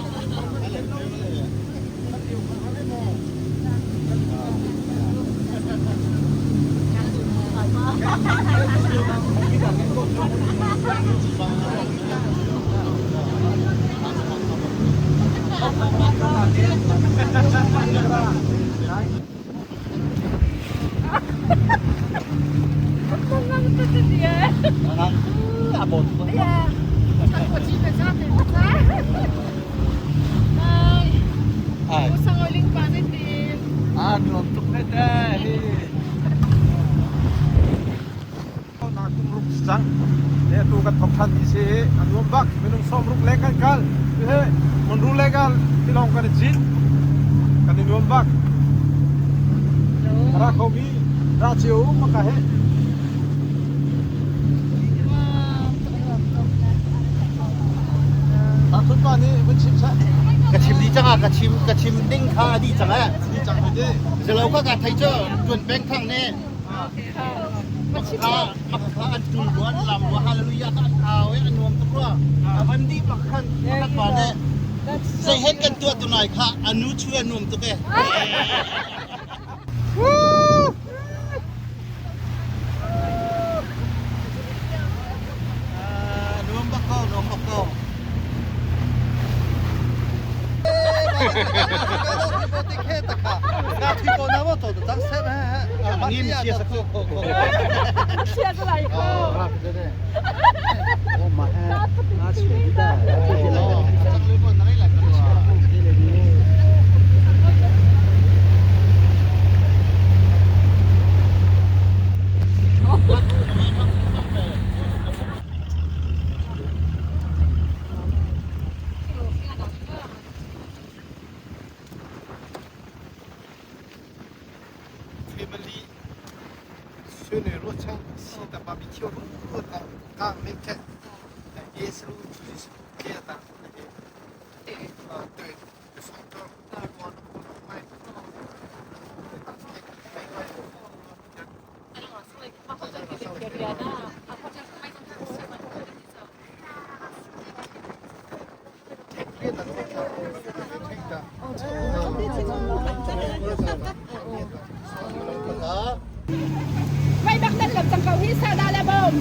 Bak minung som ruk le kan kal he mon ru le kal tilong kan jin Nuam bak. Ra kho mi ra cio maka he. Thun pa nih vun chim seh. Ka chim di cang ah ka chim ka chim ding kha a di cang eh. Di cang ve te. Zelo ka ka thei cu tuan peng thang ne. Makha makha an tul ruan lam rua hallelujah ka an au e an nuam tuk rua. A van di bak khan pakhat pa ne. Zei hen kan tuah tu nai kha anu chu a nuam tuk e. Nuam bak ko, nuam bak ko. Family ဆွေးနွေးလို့ချမ်းစီတပါဘီချီရိုတာကာမေချက်耶稣就是这样的，啊对，反正我 May baktan lang tang kau hisa dala bom.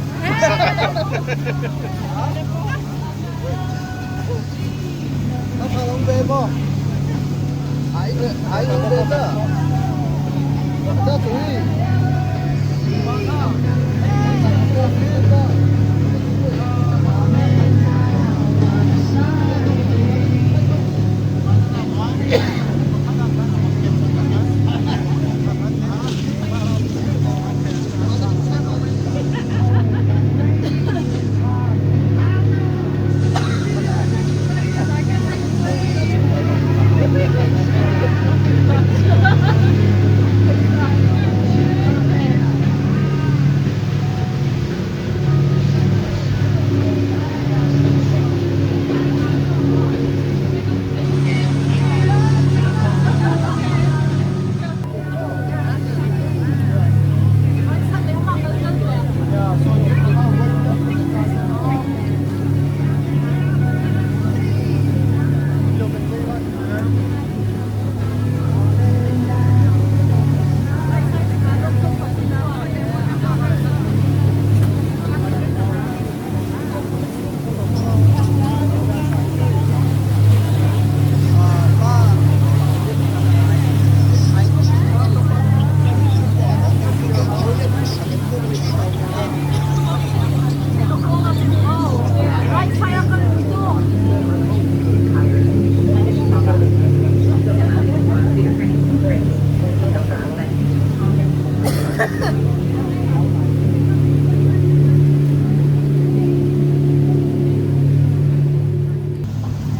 Right triangle dito.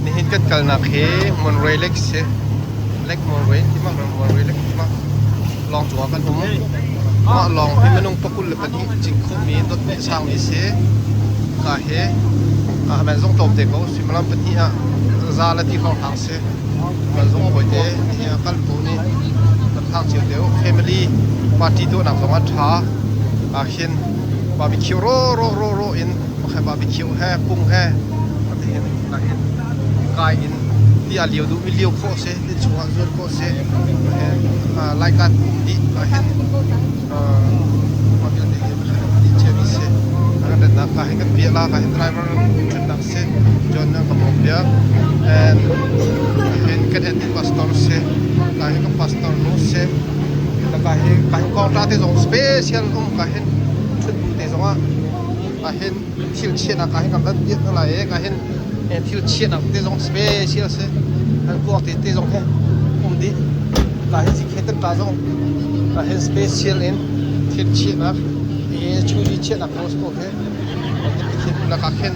Nihin kan kalnak hi Monroe Lake si. Lake Monroe ti ma Monroe Lake ti ma lawng cungah kan um. Mah lawng hi minung pakul le pahnih cing khomi dot nih sangmi si. Ka hi ah men zong tlawm te ko suimilam pahnih ah za le ti hrawng hlang si. Man zong hawi te nihin ah kal po nih kan hlang cio deuh. Family party tuahnak zong ah tha. Ah hin barbecue ro ro ro ro in makhe barbecue he pung he hin ah hin kai in ti a lio duh mi lio khawh si ti chungah zuan khawh si laikat um dih ah hin mah vialte hi dih cia mi si. Kan rennak ka hin kan piah la ka hin driver thutnak si John na ka mong piak and hin kan admin pastor si ka hin ka pastor nu si ka hin ka hin kong ta te zong special um ka hin thut bu te zong ah ka hin thil chiahnak ka hin kan van piah lai e ka hin thil chiahnak te zong special si an kuak te te zong he um dih ka hin si khetan ta zong ka hin special in thil chiahnak e churi chiahnak ko ko he khin la ka khin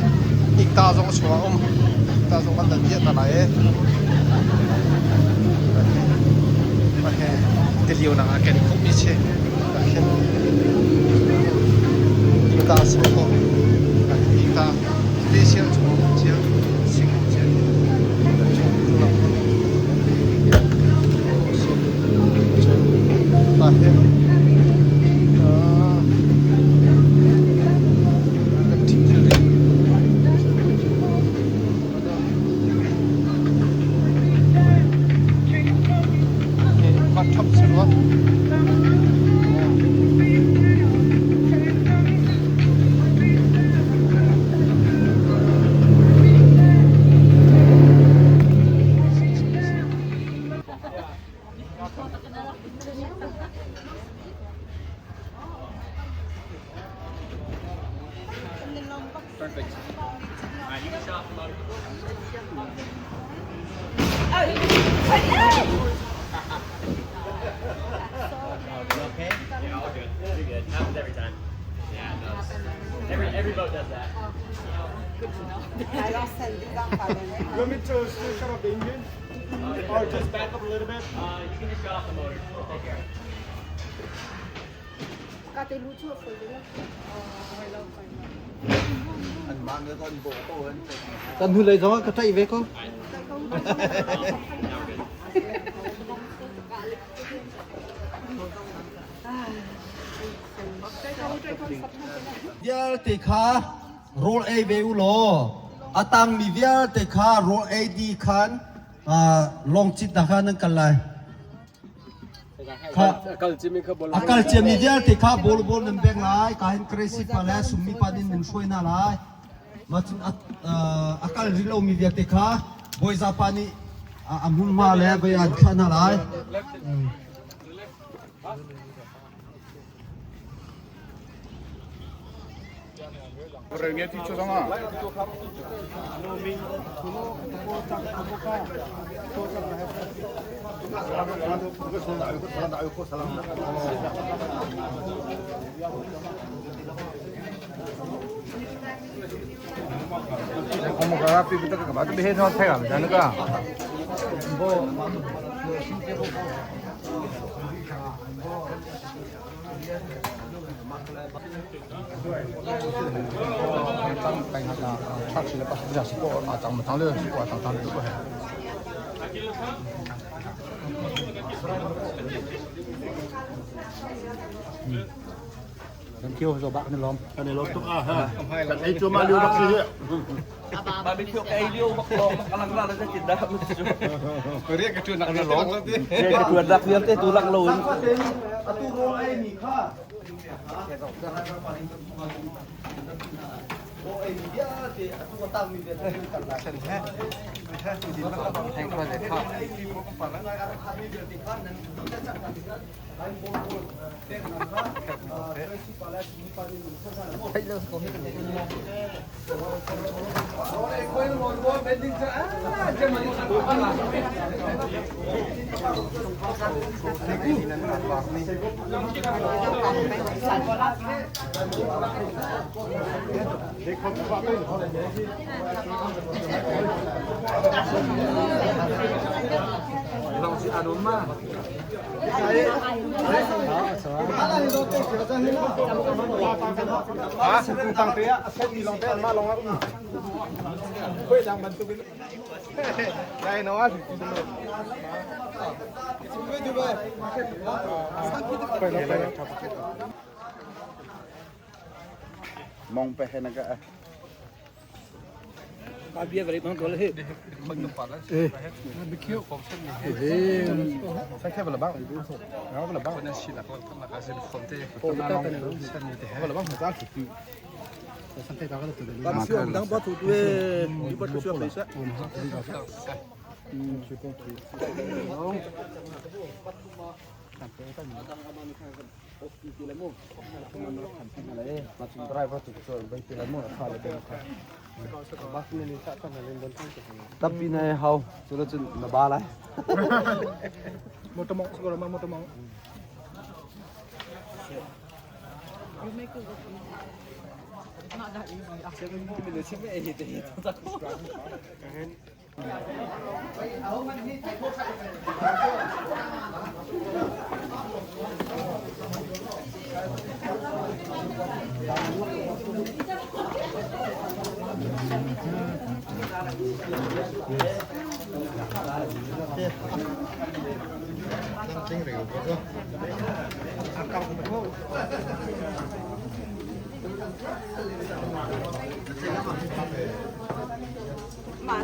ikta zong chungah um ikta zong kan dan piah ta lai e. lio nak ah kan i khumh mi si. Khin ta si ko. Ta special chu chia sing chia. Ta he. Kan thim thil Perfect. Okay? Yeah, all good. You're good. Happens every time. Yeah, it does. Every every boat does that. Good to know. You want me to still shut off the engine? Or just back up a little bit? You can just shut off the motor. We'll take care. Kan hnulei zong ah ka ṭaih ve ko. Vialte kha rawl ei ve u law a tangmi vialte kha rawl ei dih khan lawngcit hna kha nan kal lai. A kal ciami vialte kha bol bol nan beng lai. Ka hin Kresi pa le Summi pa nih nan hruai hna lai. Mah cun a kal rih lomi vialte kha Bawiza pa nih a hmunhma le voi an thlah hna lai. Thank you, zo bak ni lom. Kan i lawm tuk ah ha. Kan ei cuahmah lio bak si hi. Ba mi thio ei lio bak long bak alang la la chin da mu chu. Riak ka tuan nak long. Riak ka tuan nak vialte tu lak lo in. Atu rawl ei mi kha Mong pe he na ka. Ba bia bari bang dol he. Eh. Sai khe bala bang. Ngau bala bang. Na si la ko la ka sin khom te. Bala bang ha ti. Ba siu dang ba tu tu e ba tu siu sa. Tapi na hau chu la chun na ba lai. Motomong siguro ma motomong. Not that easy. Mah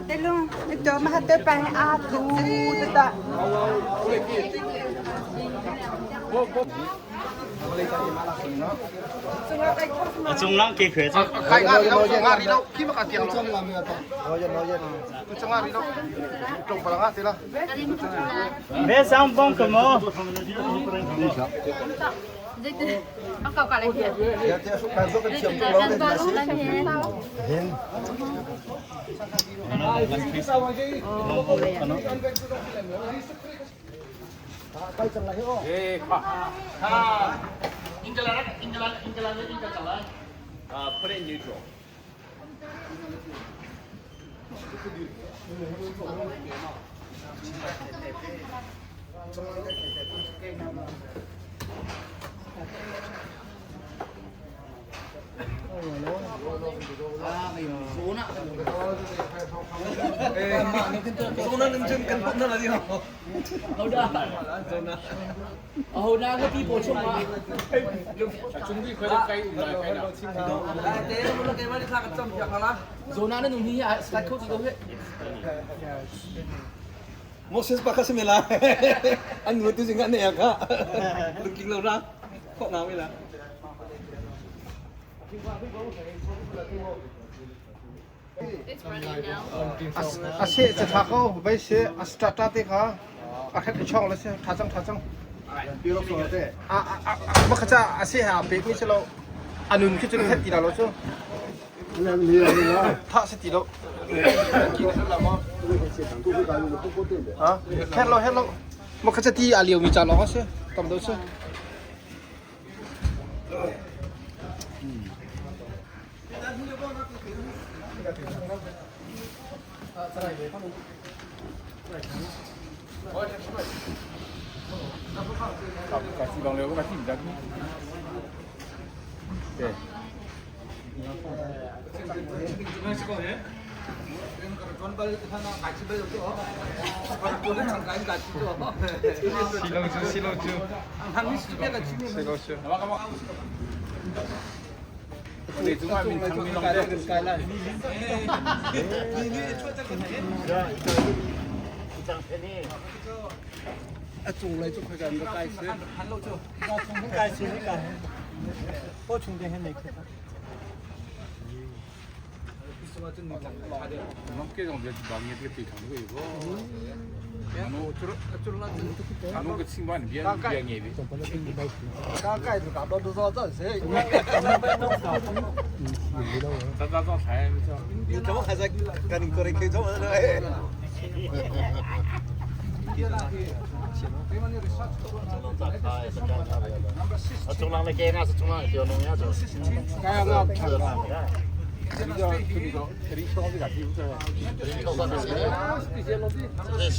te lung ito ma te pa a thu te ta. Cung lang ke khwe Kai nga ri lo, nga ri lo, khi ma ka tiang lo. Tu nga ri lo. Tlong pala nga te la. Ve sang bong ka mo. Put it in neutral. Aho na ka pi po chung ma. Zona na nung hi a slide ko ti ko he. Moses pa kasi mila. Ang ngutu sing ne ka. Looking lo ra. Kok na mila. A se cha tha ko, bai se a sta ta te kha. A khat chong le se tha chang tha chang. A a a ma kha cha a se ha pe mi se lo. Anun khi chun khat ti la lo chu. Tha se ti lo. Ha? Khet lo het lo. Ma kha cha ti a liu mi cha lo se. Tam do se.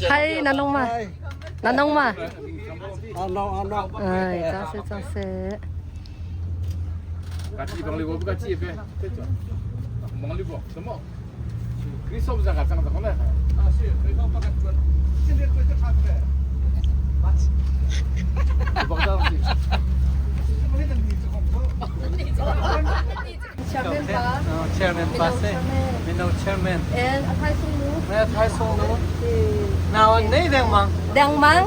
Hay 南东嘛，南东嘛。哎，扎实扎实。Chairman pa. Chairman pa se. Mino chairman. And Thai Sung Nu. Ne Thai Sung Nu. Nào nei deng mang. Deng mang.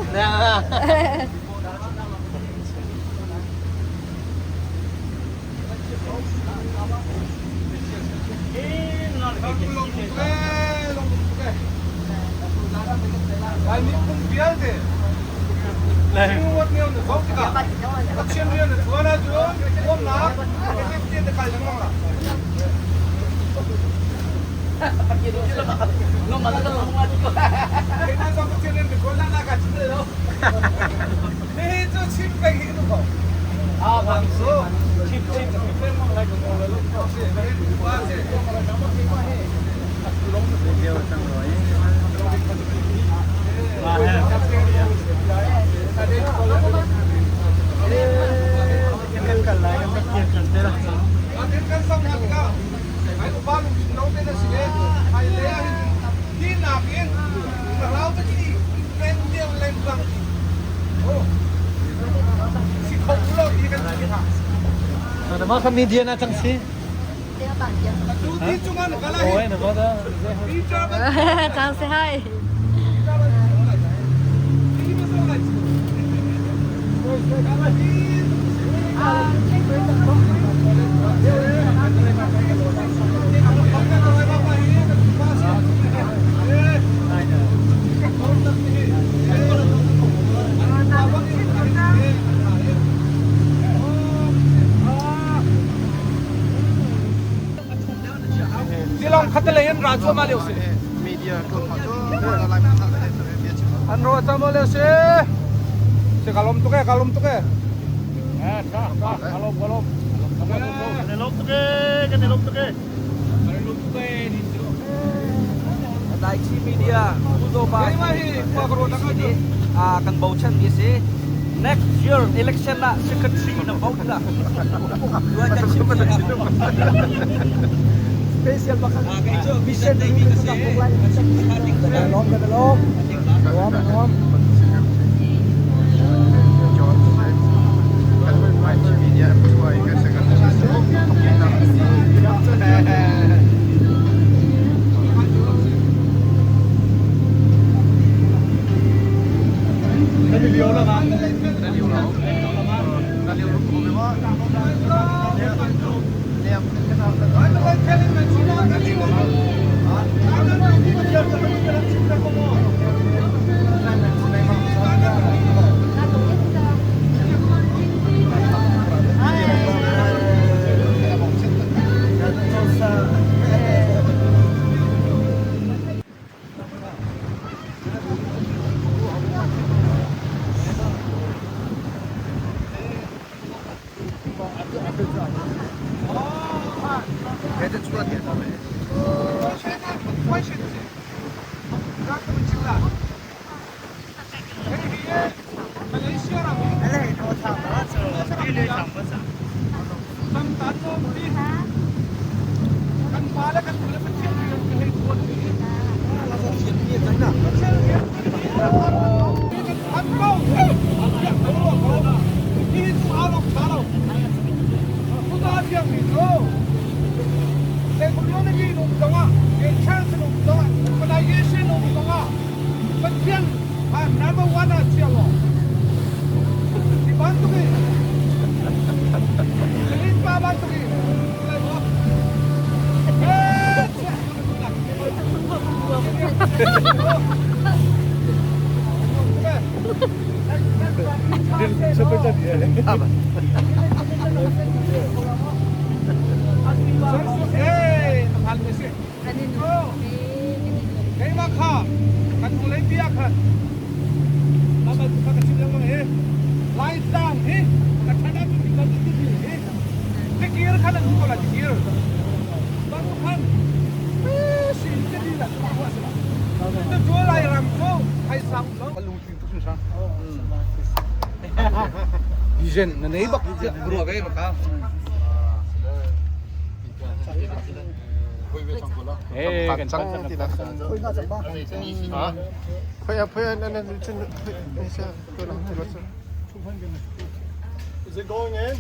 Ma kha media na chang si. Oi na ma da. Chang si hai. Tilong khatalei an ra cuahmah lio si. An ro cuahmah lio si. Si ka lawm tuk e, ka lawm tuk e. Eh, tha, ka lawm, ka lawm. Kan i lawm tuk e, kan i lawm tuk e. Kan i lawm tuk e, ni cu. Daichi Media Uzopa kan bochan mi si. Next year election ah secretary na vote la. Special bakal. Mission nei mi ka si. Lom ka lom. Lom lom. Vision na nei bak ruwa ve baka. Eh, kan chang ti la. Ha? Phoi a phoi an an chun ni sa ko na ti ba. Is it going in?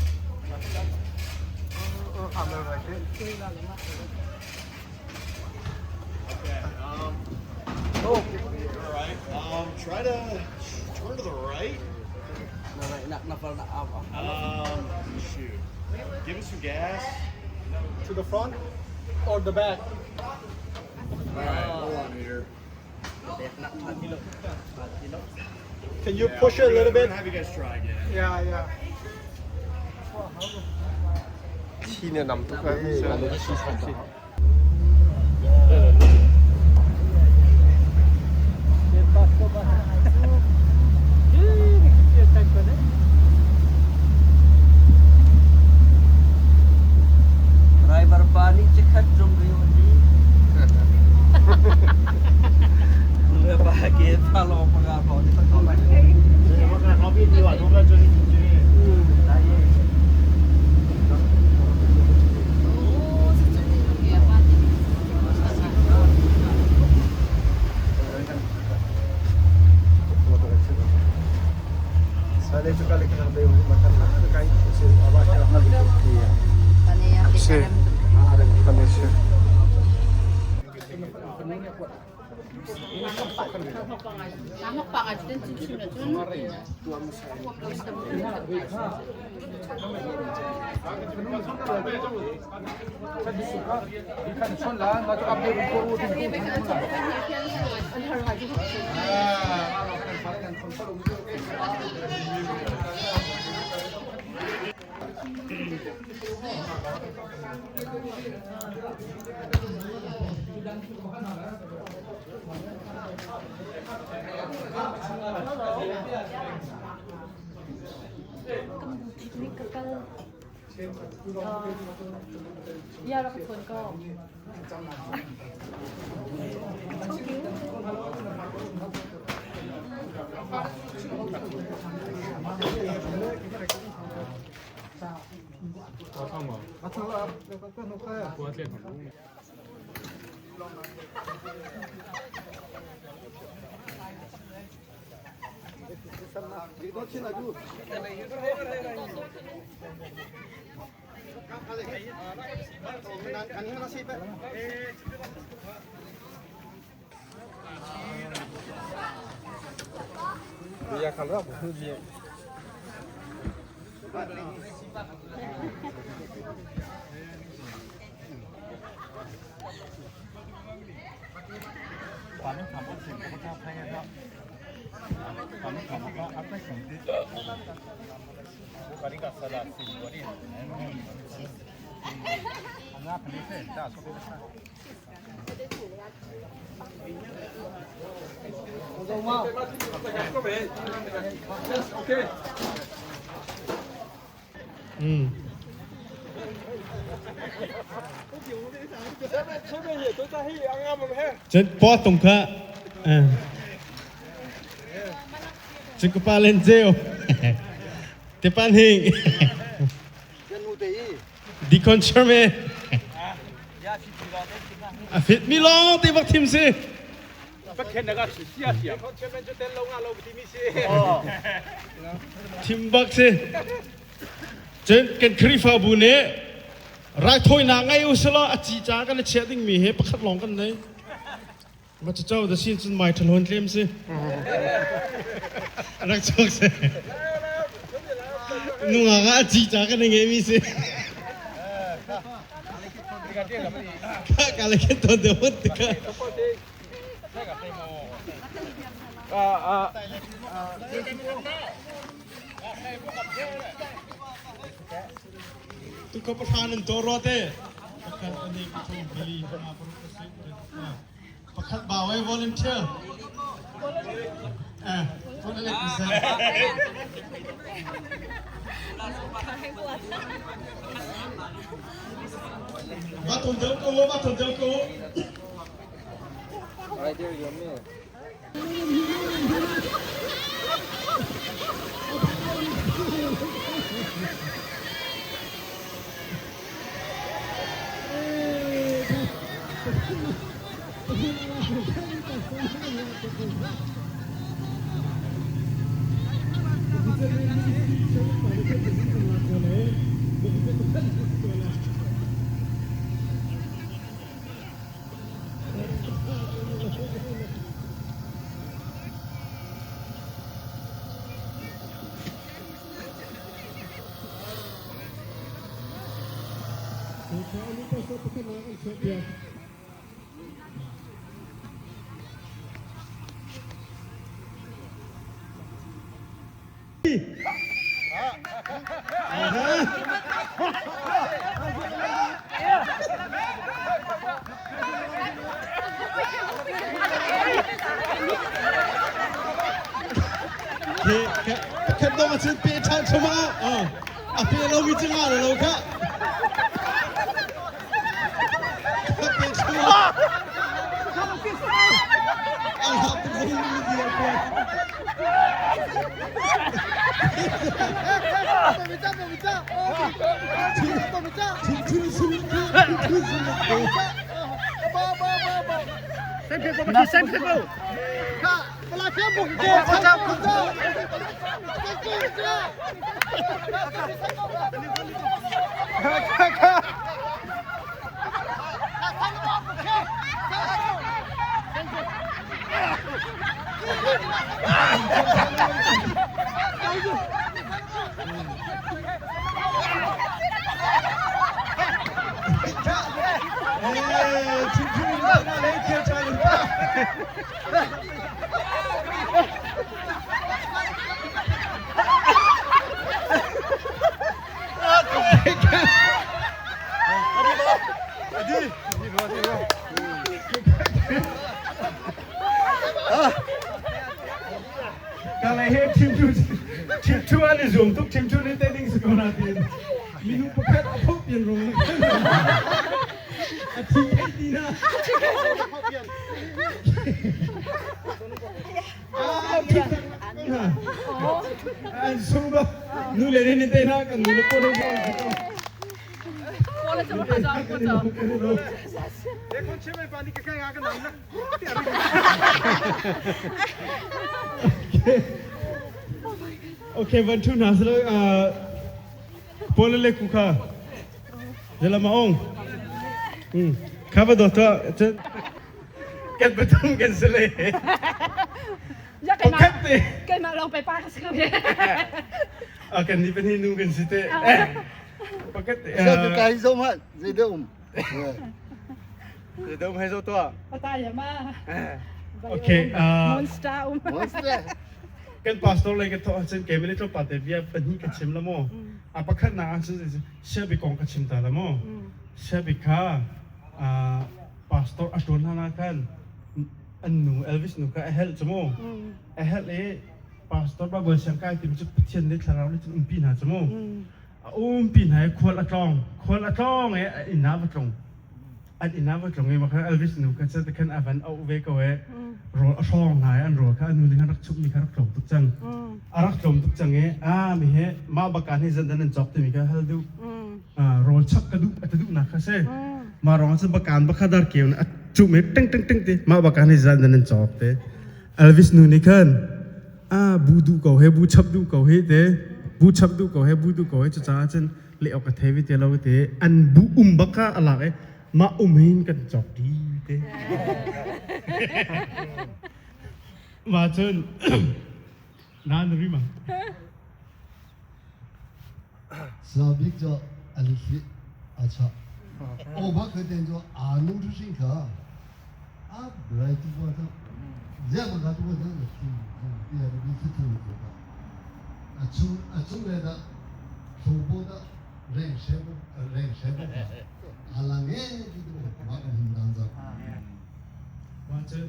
Okay. All right. Try to turn to the right. Shoot. Give it some gas. To the front or the back? All right. Hold on here. Can you Yeah, push it a we're little gonna bit? Have you guys try again. Yeah, yeah. Thi ne nam tu ka. Driver pa ni chikhat rum ri ho ji. Le pa ke pa lo pa ga pa ni pa ko ba. Si. Kan si. Ya rak phone ko. Cun paw tung kha cun ka pa len ceu te pan hing dikon cherme a fit mi lawng te bak thim si thim bak si cun kan Khrihfabu nih raithawinak ngei u selaw a ci ca kan i chiah dingmi hi pakhat lawng kan nei ma cu cho da sin cun mai ṭhalhawn tlem si rak chuak si nungak ah a ci ca kan i ngeimi si ka le khen ton de hot tika Tu ko pahra nan to ro te. Pakhat ani pathum pali panga paruk pasarih pakhat ba wai volunteer. Eh, volunteer. Ba thon deuh ko, ba thon deuh ko. Right there, you man. Pakhat dong achin pe ṭhan chuma a pe lo mi cungah lo kha pe chuma Kalay he team 2 team 2 an i zuam tuk team 2 nih tei ding si ko na tiin minung pakhat a phoh pian rung a thi thei ti na an sung ba nu le ni te na kan nu le ko lo Okay, van thu na sala pole le ku kha jela ma ong kha ba do ta kan pathum kan sale Ya keimah keimah lawng pe pa ka si ko A kan ni pan hi nu kan si te. Pakat Sa tu kai zo ma zei de um. Zei de um hai zo to. Pata ya ma. Okay. Monster um. Monster. Kan pastor lei ka thawh ahcun kei mene tlawmpal te bia pahnih ka chim la maw. A pakhat nak ahcun siabi kong ka chim ta la maw. Siabi kha pastor a ṭuan hlan ah khan an nu Elvis nu kha a helh cu mu. A helh i pastor Bible siang kai timi cu Pathian nih thlarau nih cun umpi hna cu mu. A umpi hna i khual a tlawng. Khual a tlawng i a inn ah va tlung. An inn ah va tlung i mah Elvis nu kha cu khan a van auh ve ko i rawl a hrawng hna i an rawl kha a nu nih khan rak chumhmi kha rak tlawm tuk cang. A rak tlawm tuk cang i a mi hi mah baka nih zan an cawk timi kha hal duh. Rawl chap ka duh a ti duhnak kha si. Mah rong cun bakan bakha dar keu a cumh i ting ting ting ti mah baka nih zan an cawk te. Elvis nu nih khan a bu duh ko he bu chap duh ko he te bu chap duh ko he bu duh ko he cucaah cun leh awk a thei ve te lo te an bu um bak kha a lak i mah um hin kan cawk di te mah cun nan ri ma Sabik cho alisi acha o ba ke ten cho anu tu sing kha a brai tu ba ta ya ma ka tu ba ta ki ya ri si tu ba a chu a chu le da so bo da reng she bo reng she bo a la nge ti tu ma ka hin dan za ma chen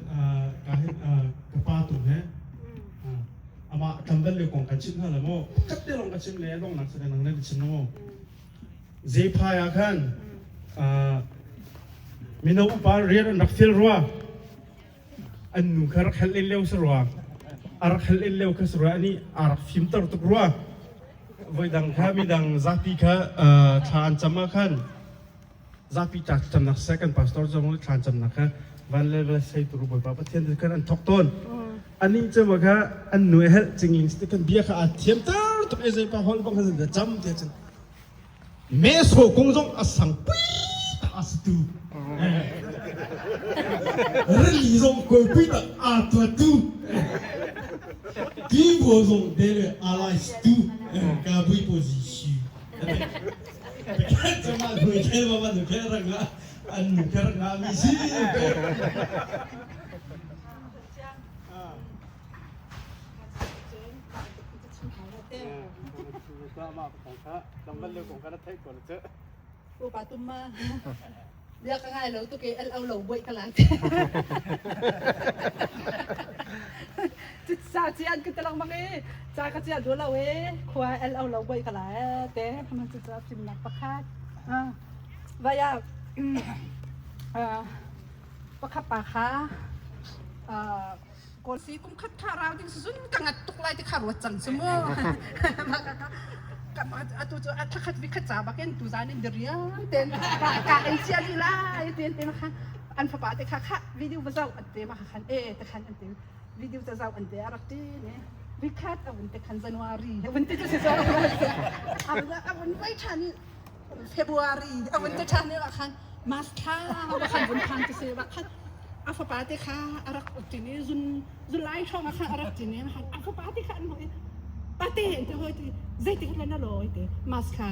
ka hin ka pa tu he ama tambal le kong kan chim hna la mo kat te long ka chim le long nak sa nang le chim mo Zephai ah khan mino upa rian an rak fial rua. An nu kha rak helh leo si rua. A rak helh leo kha si rua. Ani a rak fimter tuk rua. Voidang kha midang zapi kha thla an cam ah khan zapi ta camnak seh kan pastor zong thla an camnak kha van le le sei turu bawipa pathian te khan an thok tawn. Ani cu ma kha an nu helh cingling kan bia kha a thiamter tuk e zeipa hol bang kha cam te cun Meso kung zong a sang pui tak a si tu. Rili zong kuai pui tak aa tua tu. Ti zong de le a lai si tu. Ka bui po zi si. Kan cama hui khel ma man khel rang nga an nu khel nga mi si. Upa tum ma bia ka ngai lo tu ke el au lo buai ka la te sa chi an ka talang mang e cha ka chia du lo e khua el au lo buai ka la te ma chu cha sim nak pakhat vaya pakhat pa kha Kawl si kum khat kha rau ding zun ka ngat tuk lai ti kha ruat cang cu mu. Atu cu a thakhat vi khat ca bakin tu zan in diriam ten ka ka in sia di lai ten te ma khan an fapa te kha kha video va zau an te ma khan e te khan an te. Video ca zau an te a rak ti ne. Vikhat a vun te khan January a vun ti cu si so. A vun vai ṭhan i February a vun ti ṭhan i ah khan March thla wa khan vun phan ti si wa khan a fapa te kha a rak tin i zun July hrawng ah khan a rak tin i a fapa te kha an hoi pate an ti hoi ti zeitik na lawi ti March thla.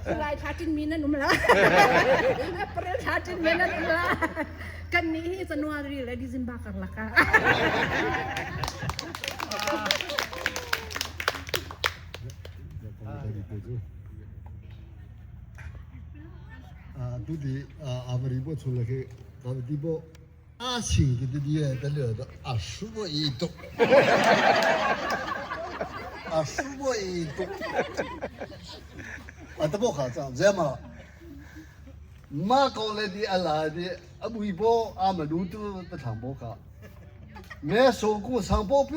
July thla tin mi nan um la. April thla tin mi nan um la. Kan nih hi January le December karlak ah. Tu di amari bo chula ke ka di bo 阿信给的你得了的阿叔我一动，阿叔我一动，啊，都不好讲，这嘛，马高来的阿来的阿微博阿么路都不唱不卡，没说过唱不不，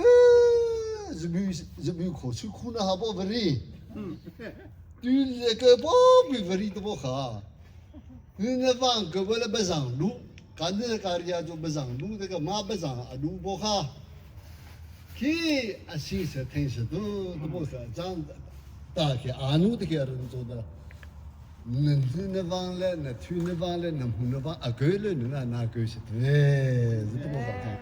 日本日本可出苦那哈不不哩，对那个不不不哩都不好，你那房个不了不上路。kan karya cu bazang lu te ka ma bazang a lu bo kha khi a si se theng se tu tu bo sa chang ta ke anu te ke ran zo da nan thu na wang le na thu na wang le na mu na wang a ke le na na ke se te zu tu bo sa chang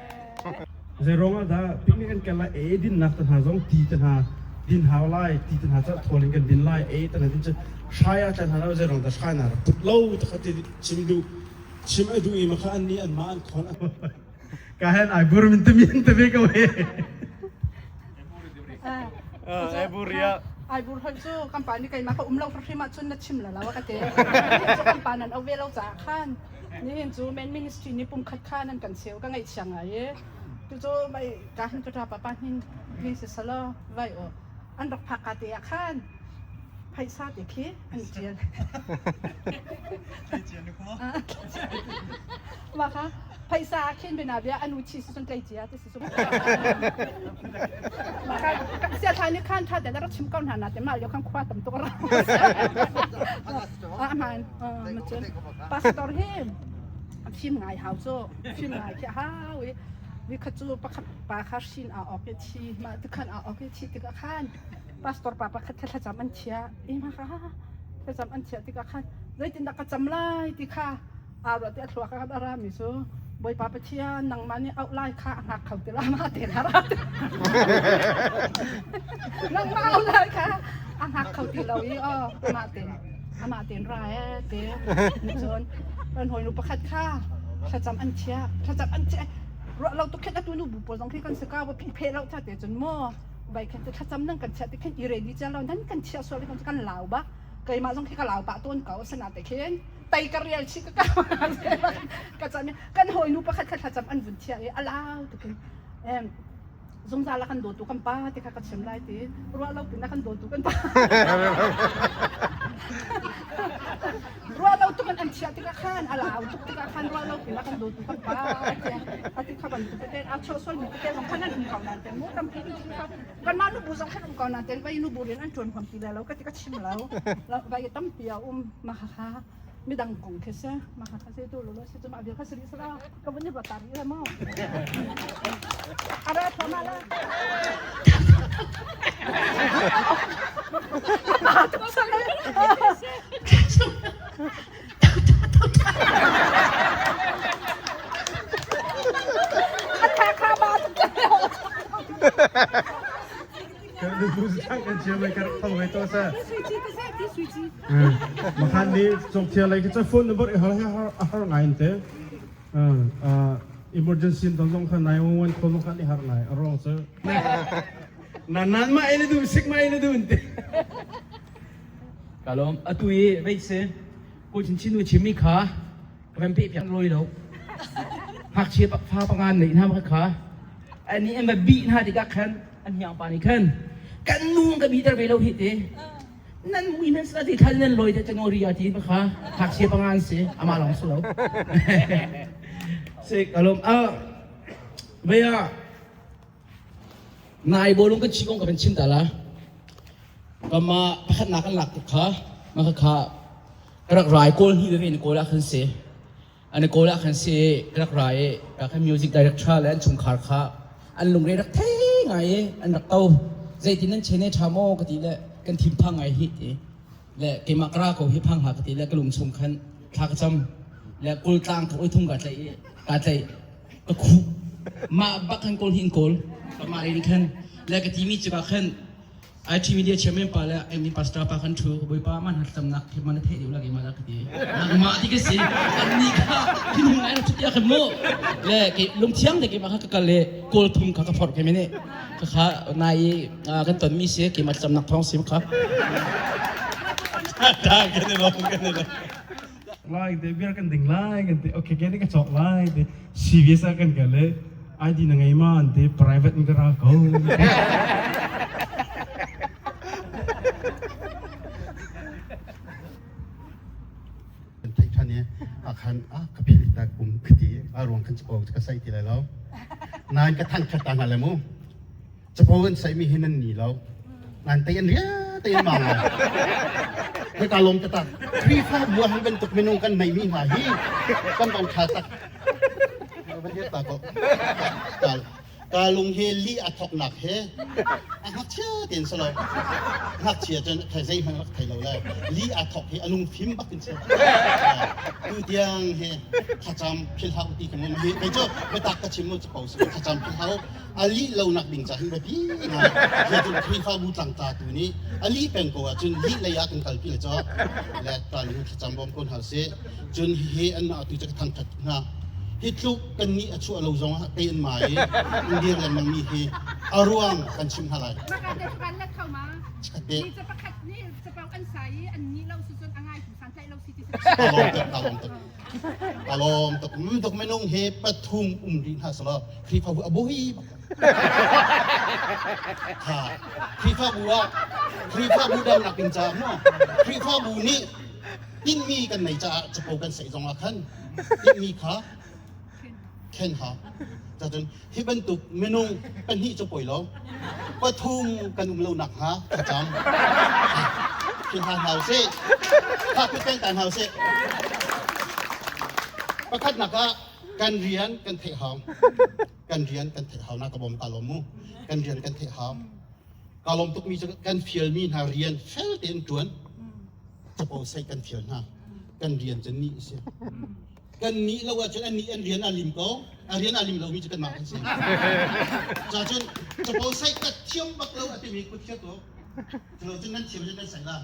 Zei ruang ah dah picnic an kal lai e din nak tan ha zong ti tan ha din hau lai ti tan ha ca thawl in kan din lai e tan ha din cu hrai ah tan ha lo zei ruang dah hrai na rak put lo ta kha ti chim duh chim a duh i ma kha an nih an mah an khon ka hen ai bur min te min te ve ko he Ai bur ya ai bur hoi cu kan pa nih keimah ka um lo hrim ahcun na chim la lo ka ti cu kan pa nan au ve lo caah khan nihin cu main ministry nih pumkhat kha nan kan cheu ka ngaihchia ngai i tucu mai ka hin ka ṭa pa pa hin ni si salo vai o an rak phak ka te ah khan phaisa te khi an ṭial. Mah kha phaisa ah khin bina bia anu chi si cun tlei cia ti si cu. Mah kha sia thla nih khan tha te rak chim ko hna na te mah lio khan khua tam tuk ra. Ah man ma cun pastor hi fim ngai hau cu fim ngai khi hau i vi khat cu pakhat pa kha hrin a ok i thi mah tikhan a ok i thi tikah khan pastor pa pakhat kha thlacam an thiah i mah kha thlacam an thiah tikah khan zeitindah ka cam lai ti kha aa ruah ti a thluak ah a rami cu Bawipa Pathian nangmah nih auh lai kha a hngak kho ti la ma te na ra nangmah auh lai kha a hngak kho ti lo i aw amah ten amah ten ra e te cun kan hawinu pakhat kha thlacam an thiah thlacam an thiah ruah lo tuk khin atu nu bu pawl zong khi kan si ka wa phi phe lo tha te cun maw bai khin thlacam nan kan chiah ti khin i ready cia lo nan kan chiah sual kan kan lau ba keimah zong khi ka lau pah tawn ko sana te khin tai ka rial chi ka ka ka cam kan hawinu pakhat kha thlacam an vun thiah i a lau tukin em zungzal a kan dawtu kan pa ti kha ka chim lai ti ruah lo pin a kan dawtu kan pa ruah lo tuk in an chiah tikah khan a lau tuk tikah khan ruah lo pin a kan dawtu kan pa ati kha bantuk te a chuah sual mi te zong khan an um ko nan ten mu tampi kanmah nubu zong khan um ko nan ten vai nubu rian an ṭuan huam ti le lo ka ti ka chim lo vai tampi a um ma ha ha midang kong khi si ma ha se tu lo si chu ma bia kha sri sala ka vun ni ta ri la mo ara thoma la Makhan nih congthia lei khi phone number i har a har ngai in te emergency in zong kha 911 call zong kha ni har ngai a rong cu na nan ma ei na du sik ma ei na du te Kalom atu i vei se ko chin chin nu chim mi kha ka van pe piak loi lo ngakchia fa pangan nei hna kha ani an va bi hna tikah khan an hiang pa nih khan kan nu ka bi ter ve lo hi te nan mui nan sa ti thal nan loi te changori a ti kha ngakchia pangan si ama long su lo se kalom a veya nai bolung ka chi kong ka van chim ta la kama pakhat nak an lak tuk kha ma kha. Ka rak rai kawl hnih veve in kawl ah khan si. An kawl ah khan si ka rak rai i ka khan music director le an chungkhar kha an lungre rak thei ngai i an rak to. Zeitin nan chen ṭha maw ka ti le kan thinphang ngai hi ti. Le keimah ka ra ko hi phang hlah ka ti le ka lung chung khan thla ka cam. Le kul tlang ka oi thum ka tlaih i ka tlaih ka khuh. Mah bak khan kawl hi in kawl. Mah in khan le ka timi cu ka khan IT media chairman pa le admin pastor pa kan thu bawipa man thlacamnak khi man theih deuh la keimah dah ka ti nangmah ti ka si anni kha thinhung ngai rak tia khan mu le ke lungthiang te keimah kha ka kal le kawl thum kha ka phorh ke mene ka kha nai i kan ton mi si keimah thlacamnak thawng sim kha Lai te beer kan ding lai kan ti okay ke ka chok lai te CVS ah kan kal le ID na ngei ma an ti private in ka ra ko. Theih ṭhan i a khan a ka philh ta kum khiti a ruang khan capo ka sai ti lai lo. Nain ka thangṭhat ta hna le mu. Capo an saimi hi nan ni lo. Nan tei an ria tei an mang lo. Hika lawm taktak. Khrihfabu ah hi bantuk minung kan neimi hna hi kan van ṭha tak. Van dir ta ko. Ka lung hi li a thoknak he a ngakchia tein si lo. Ngakchia cun thei zeihmanh rak thei lo le li a thok hi a lungfim bak in si. Tu tiang hi thlacam philh hau ti kan um hi. Kei cu biatak ka chim mu capo si thlacam philh hau. A lih lonak ding ca hin biapi ngai. Hi cun Khrihfabu tlangtla tu nih a lih peng ko ahcun lih lei ah kan kalpi le caw le tal nu thlacam bawm ko hna sih. Cun hihi anmah tu cu ka thangṭhat hna. Hi tluk kan nih a chuah lo zong ah kei an ma i an dir lengmang mi hi a ruang kan chim hna lai. Chikkhatte. Ka lawm tuk, ka lawm tuk. Ka lawm tuk. Minung hi pathum um rih hna selaw Khrihfabu a buai bak. Ha, Khrihfabu ah Khrihfabu damnak ding caah maw Khrihfabu nih tinhmi kan nei caah capo kan saih zong ah khan tinhmi kha khen ha. Cacun hi bantuk minung pahnih cu poi lo pathum kan um lo nak hnga thlacam khi hna hna usih kha khi peng ta hna usih pakhatnak ah kan rian kan theih hau kan rian kan theih hau na ka bawm ta lo mu kan rian kan theih hau ka lawm tukmi cu kan fialmi hna rian fel tein ṭuan capo sei kan fial hna kan rian cu ni a si kan nih lo ahcun an nih an rian a lim ko a rian a lim lomi cu kanmah kan si ca cun capo sei ka thiam bak lo a timi kut khiat ko culo cun nan thiam cun nan sei la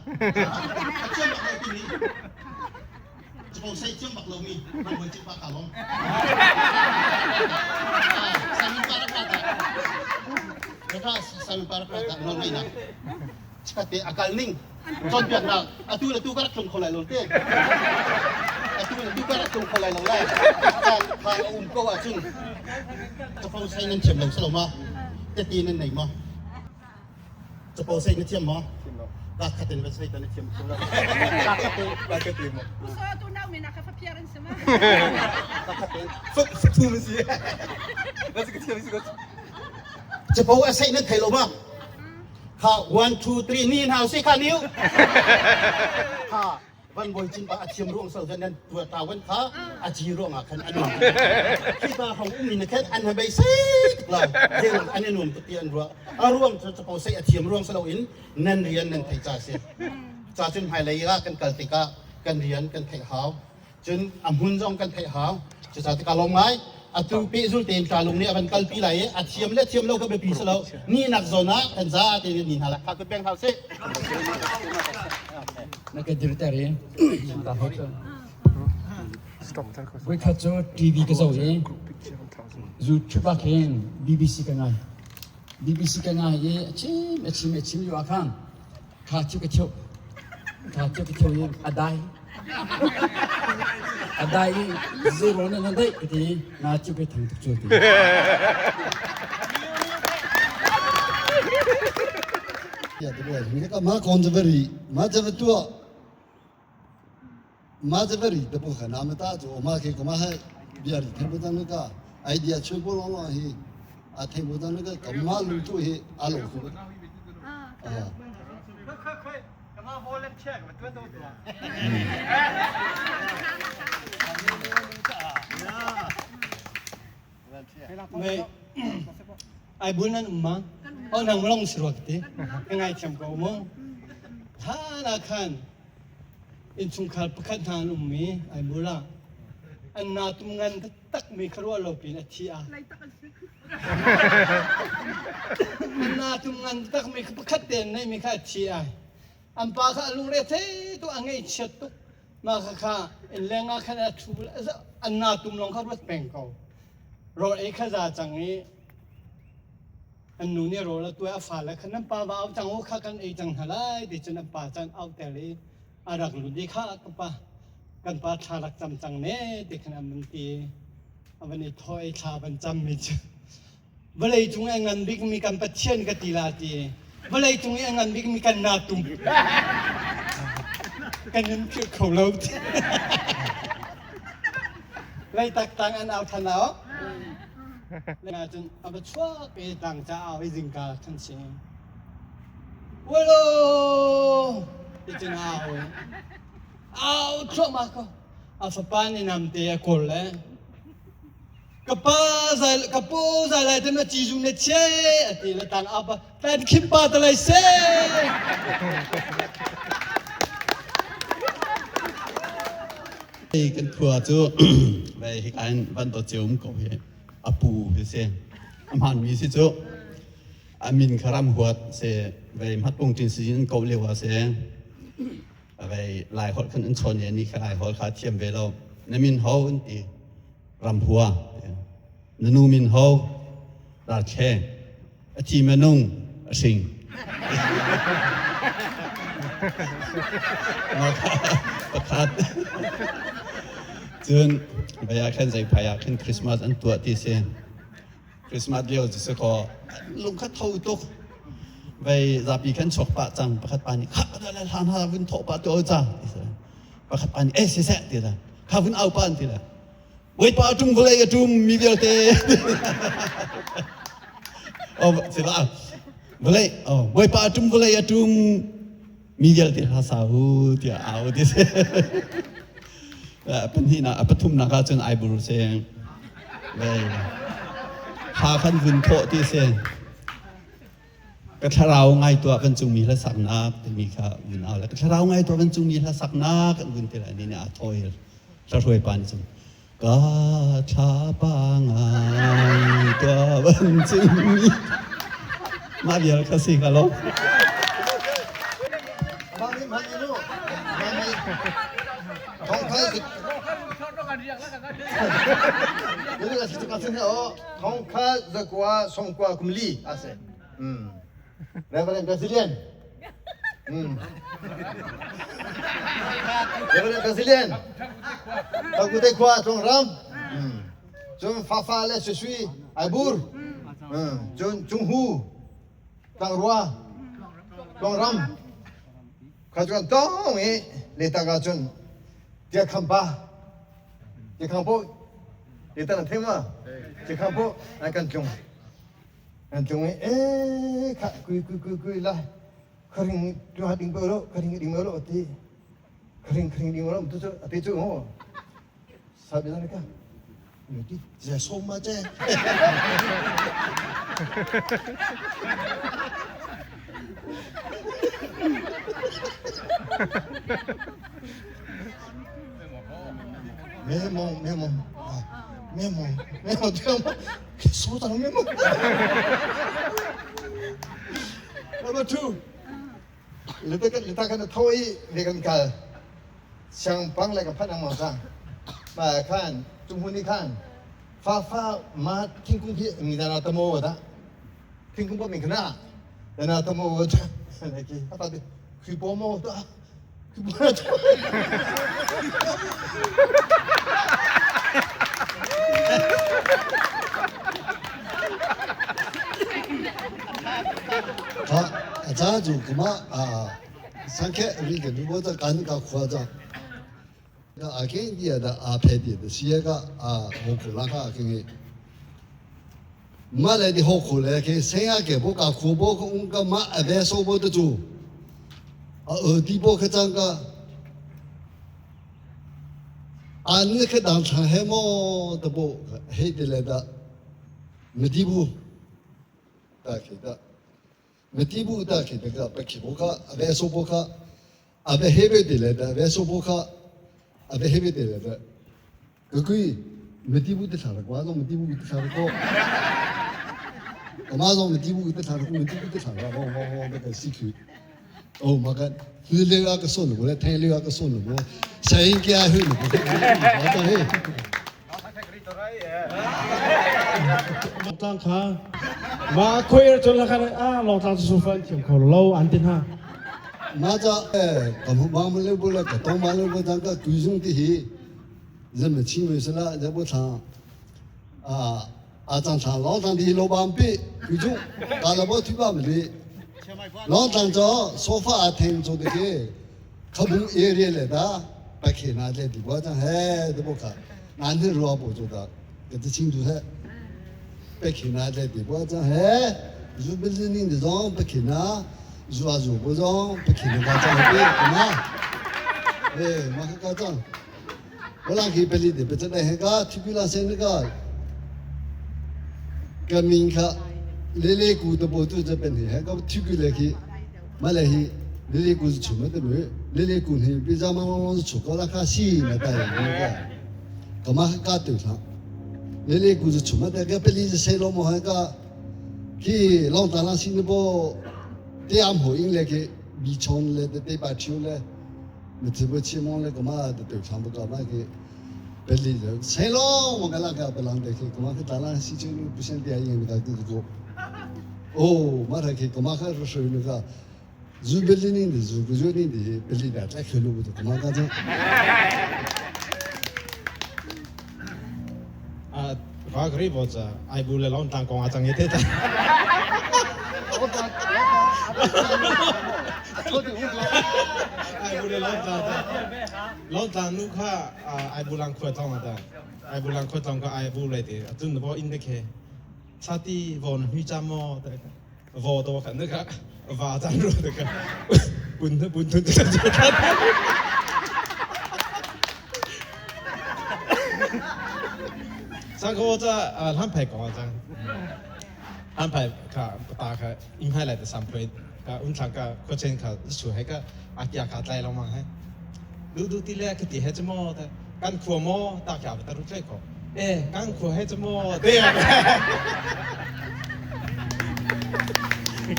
a thiam bak lo timi Capo sei thiam bak lomi rambawi cik pa ka lawm. Simon pa rak ra ta. Rak ra Simon pa rak ra ta nawl ngeihnak. Chikkhat te a kal ning cawnpiaknak atu le tu ka rak tlung kho lai lo te. Atu le tu ka rak tlung kho lai lo lai. Caan kha a um ko ahcun capo sei nan thiam lo salo ma? Tete nan nei ma? Capo sei na thiam maw? Ka khat in va sei ta na thiam thiam lo. Ka khat in ka khat in. So tu nau men ka fa piar an sama. Ka khat in. Fuk fuk thu si. Na si ka thiam si ko. Capo a sei nan thei lo ma? Kha 1 2 3 ni hna si kha niu. Kha van bawi cin pa a thiam ruang so nan tua ta wan kha a ci ruang ah khan an um khi pa hong um in khan an bei sei tuk la zelang an in um tuk ti an ruah a ruang cu capo sei a thiam ruang salo in nan rian nan thei cha si cha cun hmailei ah kan kal tikah kan rian kan theih hau cun a hmun zong kan theih hau cucaah tikah lawm ngai atu pehzul tein tlalung nih a van kalpi lai i a thiam le thiam lo ka biapi si lo ni nak zawn ah kan za tein ni hna la kha kut beng hau sih Na ka dirter i Voikhat cu TV ka zoh i YouTube ah khin BBC ka ngai. BBC ka ngai i a chim a chim a chim lio ah khan Kha cu ka thioh. Kha cu ka thioh i a dai. A dai i zero na na daih ka ti. Na cu ka thang tuk cu ti. Ya tu ni ka ma kon je ma je tua ma je ri te bu kha na ma ta chu ma ke ko ma ha bia ri the bu tang ka idea chu bo lo lo hi a the bu tang ka ka ma lu tu hi a lo khu a 快快快，干嘛？ Mei ai bul nan um ma? Oh nang long si rua ti. Ka ngai thiam ko mu. Tha na khan innchungkhar pakhat hna an um i ai bul ah an na tum ngan taktak mi kha ruah lo pin a thi a. An na tum ngan taktak mi kha pakhat te an nei mi kha a thi ai. An pa kha a lungre thei tuk a ngaihchiat tuk. Mah kha innleng ah khan a ṭhu an na tum lawng kha ruat peng ko. Rawl ei kha za cang i an nu nih rawl a tuah a fale kha nan pa va au cang u kha kan ei cang hna lai ti cun an pa cun auhter i a rak lut i kha ka pa kan pa thla rak cam cang ne ti khan an van ti a van i thawh i thla van cam mi cu vawlei cung i a ngan bikmi kan Pathian ka ti la ti vawlei cung i a ngan bikmi kan natum kan in philh kho lo ti leitak tang an au than au na cun a va chuak i tlang ca au i zingka khan si Walo ti cun au au thluahmah ko a fapa nih namte a kawl le Ka pa zai ka pu zai lai te na ci zum le che a ti le tang apa tan khim pa ta lai se. Kan khua cu vei hika in van to ceum ko hi apu hi si a mi si cu a min kha ram huat se vei hmatpung tin si in ko leo se vei lai holh khan an chawn ni kha lai holh kha thiam ve lo na min ho an ti Ramhua na nu min ho Ralthleng a thi minung a hring pakhat cun vai ah khan zeiphai ah khan Christmas an tuah ti si Christmas lio cu si kaw lung kha tho tuk vei zapi khan chuak pah cang pakhat pa nih kha le hlan ha vun thawh pah tu ca pakhat pa nih eh siseh ti la kha vun au pa an ti la Bawipa a ṭum vawlei a ṭum mi vialte oh sila vawlei oh Bawipa a ṭum vawlei a ṭum mi vialte hla sa u tiah au ti si pahnihnak pathumnak ah cun ai bur si vei ha khan vun thawh ti si Ka thlarau ngai tuah kan cung mi hla saknak timi kha vun au le ka thlarau ngai tuah kan cung mi hla saknak kan vun ti lai ni nih aa thawi hla pa nih cun ka thlapa ngai tuah van cung mi mah vial kha si ka lo Thongkha zakua songkua kumli ase. Reverend Brazilian. Reverend Brazilian. Tangkute khua Tlawng ram. Cun Fafa le Susui Aibur. Cun Cunghu Tlangrua Tlawng ram. Kha cu tong i le tak ah cun tia khampa tia khampo te tan thei ma tia khampo ai kan tlung kan tlung i e kha kui kui kui kui la kharing tu ha ding lo kharing ding lo ti kharing kharing ding lo tu chu ati chu ho sa bi na ka ti je so ma che 没梦没梦没梦没梦这么手掌没梦。Number two, 你这个头一你kan kal 像帮那个拍两毛上，มา看中国你看，发发มา听公皮，你在那怎么的？听公不明看啊？在那怎么的？那个他到底去波么的？去波的。 他咱就干嘛啊？上课你跟我在干个活着。阿肯迪的阿佩迪的是个啊，我苦那个跟马来的好苦嘞，给谁啊给不搞苦不个个马阿别说不得住，啊，地波可张个，啊，你可当场黑么的不黑的来的，没地步，大给的，没地步大给的个，不给不个，阿别说不个，阿别黑白的来的，别说不个，阿别黑白的来的，个鬼没地步的啥了，我说没地步的啥了个。我妈说没地步的啥了，没地步的啥了，我我我那个西区。哦，马个，你那个说了，我来听那个说了，我谁家去了？我讲嘿。 Tlang kha ma khoir chon la khan a long tlang su fan thiam kho lo an tin ha 马扎哎，搞不忙不了不了，搞东忙了不咱个贵重的些，人们请问是了，这不唱啊啊，张唱老张的老板比贵重，大了不推把没的。 老张着说话听着的个，可不热烈来的，白看那在地瓜上嘿都不看，南头弱不做的，给他清楚噻。白看那在地瓜上嘿，如不是你的装白看那，如啊如不装白看那个装的，嘛？哎，马克个装，我那去别里的，别在那个，特别那些那个，革命卡。 เลเลกูตะโบตุจะเป็นเหก็ทุกุเลkiมาเลhiเลเลกู是出门的没เลเลกูนี่比较忙忙忙是出高那卡西那带那个，干嘛个对上？เลเลกู是出门的个别里是谁老么还个，去老大那新的不，对俺后应来去米冲来的对把球来，没这不起忙来干嘛的对上不干嘛去。别里的谁老我个那个不让的去，干嘛去打那西区不想电影的这个。 哦，马上去，干嘛开始说那个，日本人的日本人的本地的，再看路不都干嘛干这？ 啊，我可以不着，爱不来老当讲阿张一点的。爱不来老当老当路卡啊，爱不让扩张啊的，爱不让扩张个爱不来的，真的不应得去。 ชาติวอนฮิจามอแต่วอตัวกันนะครับวาจันรู้แต่กันบุญบุญทุนจะจะสังคมจะท่านไผ่ก่อนจังท่านไผ่ค่ะตาค่ะอิงให้อะไรแต่สัมเพลก็อุ้นทางก็โคเชนค่ะช่วยให้ก็อากิอาขาใจลงมาให้ดูดูที่แรกคือตีให้จมอแต่การขัวมอตาขาวแต่รู้ใจขอ เอ๊ะการขัวให้จมอเตี้ย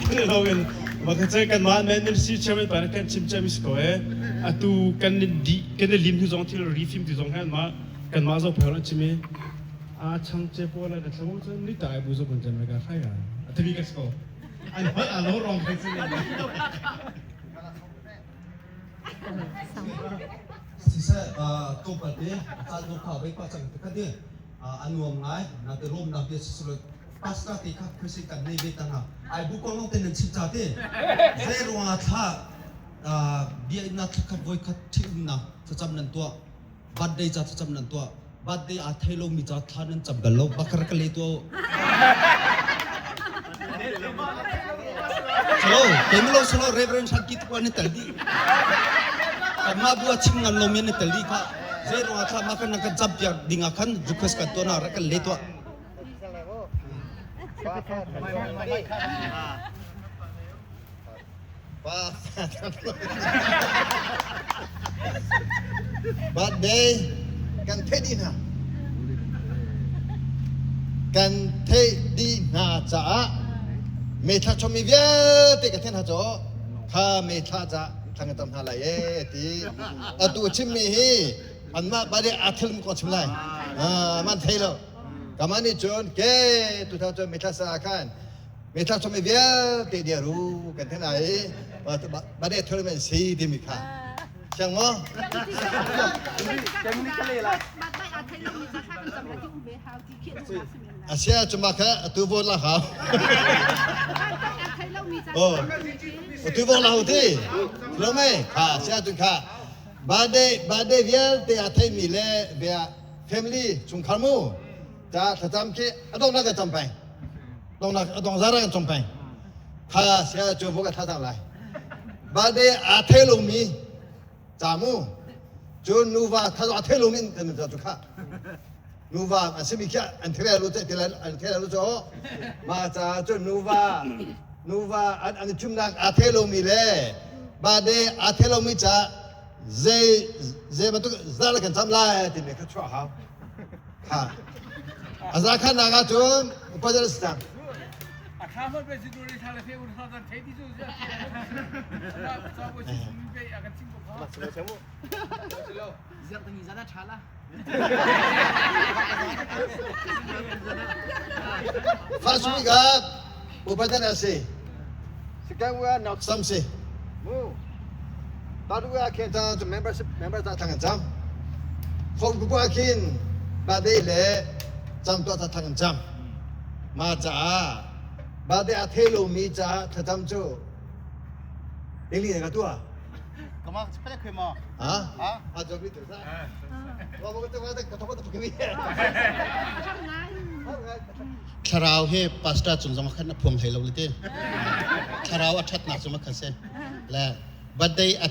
คือเราเป็นมาเจอกันมาแม่นี่สิเชื่อไม่ปานกันชิมเจมิสโกเออะตูกันดีกันลิมที่จงที่เรารีฟิมที่จงให้มากันมาzo phel chimi a chang che po la da thlong chen ni tai bu zo kun chen ka khai ga a thi ka sko an hot a lo rong khai chi สิเสตัวปฏิอาจารย์ลูกข่าวไปกว่าจังตะกันดิอันวงไงนาเตร่มนาเบียสสุดปัสตาติค่ะคือสิกันในเวทนาไอ้บุกงลงเต็นชิมจาเตเซรวงท่าเบียนาทักขับไว้ขัดที่อุนะจะจำนันตัวบัดเดย์จะจำนันตัวบัดเดย์อาเทโลมีจะท่านั้นจำกันลบักรกเลยตัวสโลเต็มโลสโลเรเวรนชันกิตกว่านี่ตลดี ma bua chim ngan lo men tali kha zero kha ma kan kan jab ya dinga khan request ka to na ra kan le to Birthday กันเทดีนะกันเทดีนาจ้าเมทัชมีเวียเตกันเทน่าจ้าข้าเมทัจ้าทางกันตำหาลายเอตีอตูชิมมีฮีอันมาบาดอาทิลมก็ชิมไลอ่ามันเทโลกามานี่จนเกตุท่าจนเมทัสาคันเมทัชมีเวียเตเดียรู้กันเทไหนบาดเทลเมนซีดิมิค่ะช่างมั้อาเซียจุมาค่ะตัวบอลละเขาโอ้ตัวบอลละเขาที่รู้ไหมค่ะเสียจุค่ะบาเดบาเดเวียเตียเทมีเลเวีย family จุงคาร์มูจะถ้าจำที่อต้องนักจำไปต้องนักต้องซาระจำไปค่ะเสียจุพวกท่าทางไร Bade aa thei lomi ca mu cun nuva tha a thei lomi kan cu kha nuva an simi khi an thei lo te an thei lo cho ma ca cun nuva nuva an an thumnak aa thei lomi le bade aa thei lomi ca zei zei bantuk zal kan cam lai timi kha chuah hau ha aza khan nak ah cun upadal stang First week ah upadal asi. Sam si. Tadu ah khin ta membership member ta thang an cam. Phone bu ah khin bade le cam to ta thang an cam. Mah caah bate a thei lomi caah thlacam cu dingli ne ka tuah. Kama pele khoi ma. Ha? Ha jo bi tu sa. Wa bo ka ta ka thoma ta phukmi. Thlarau he pastor cung zong khan a phuang hlei lo le te. Thlarau a thatnak cu ma khan se. Le birthday a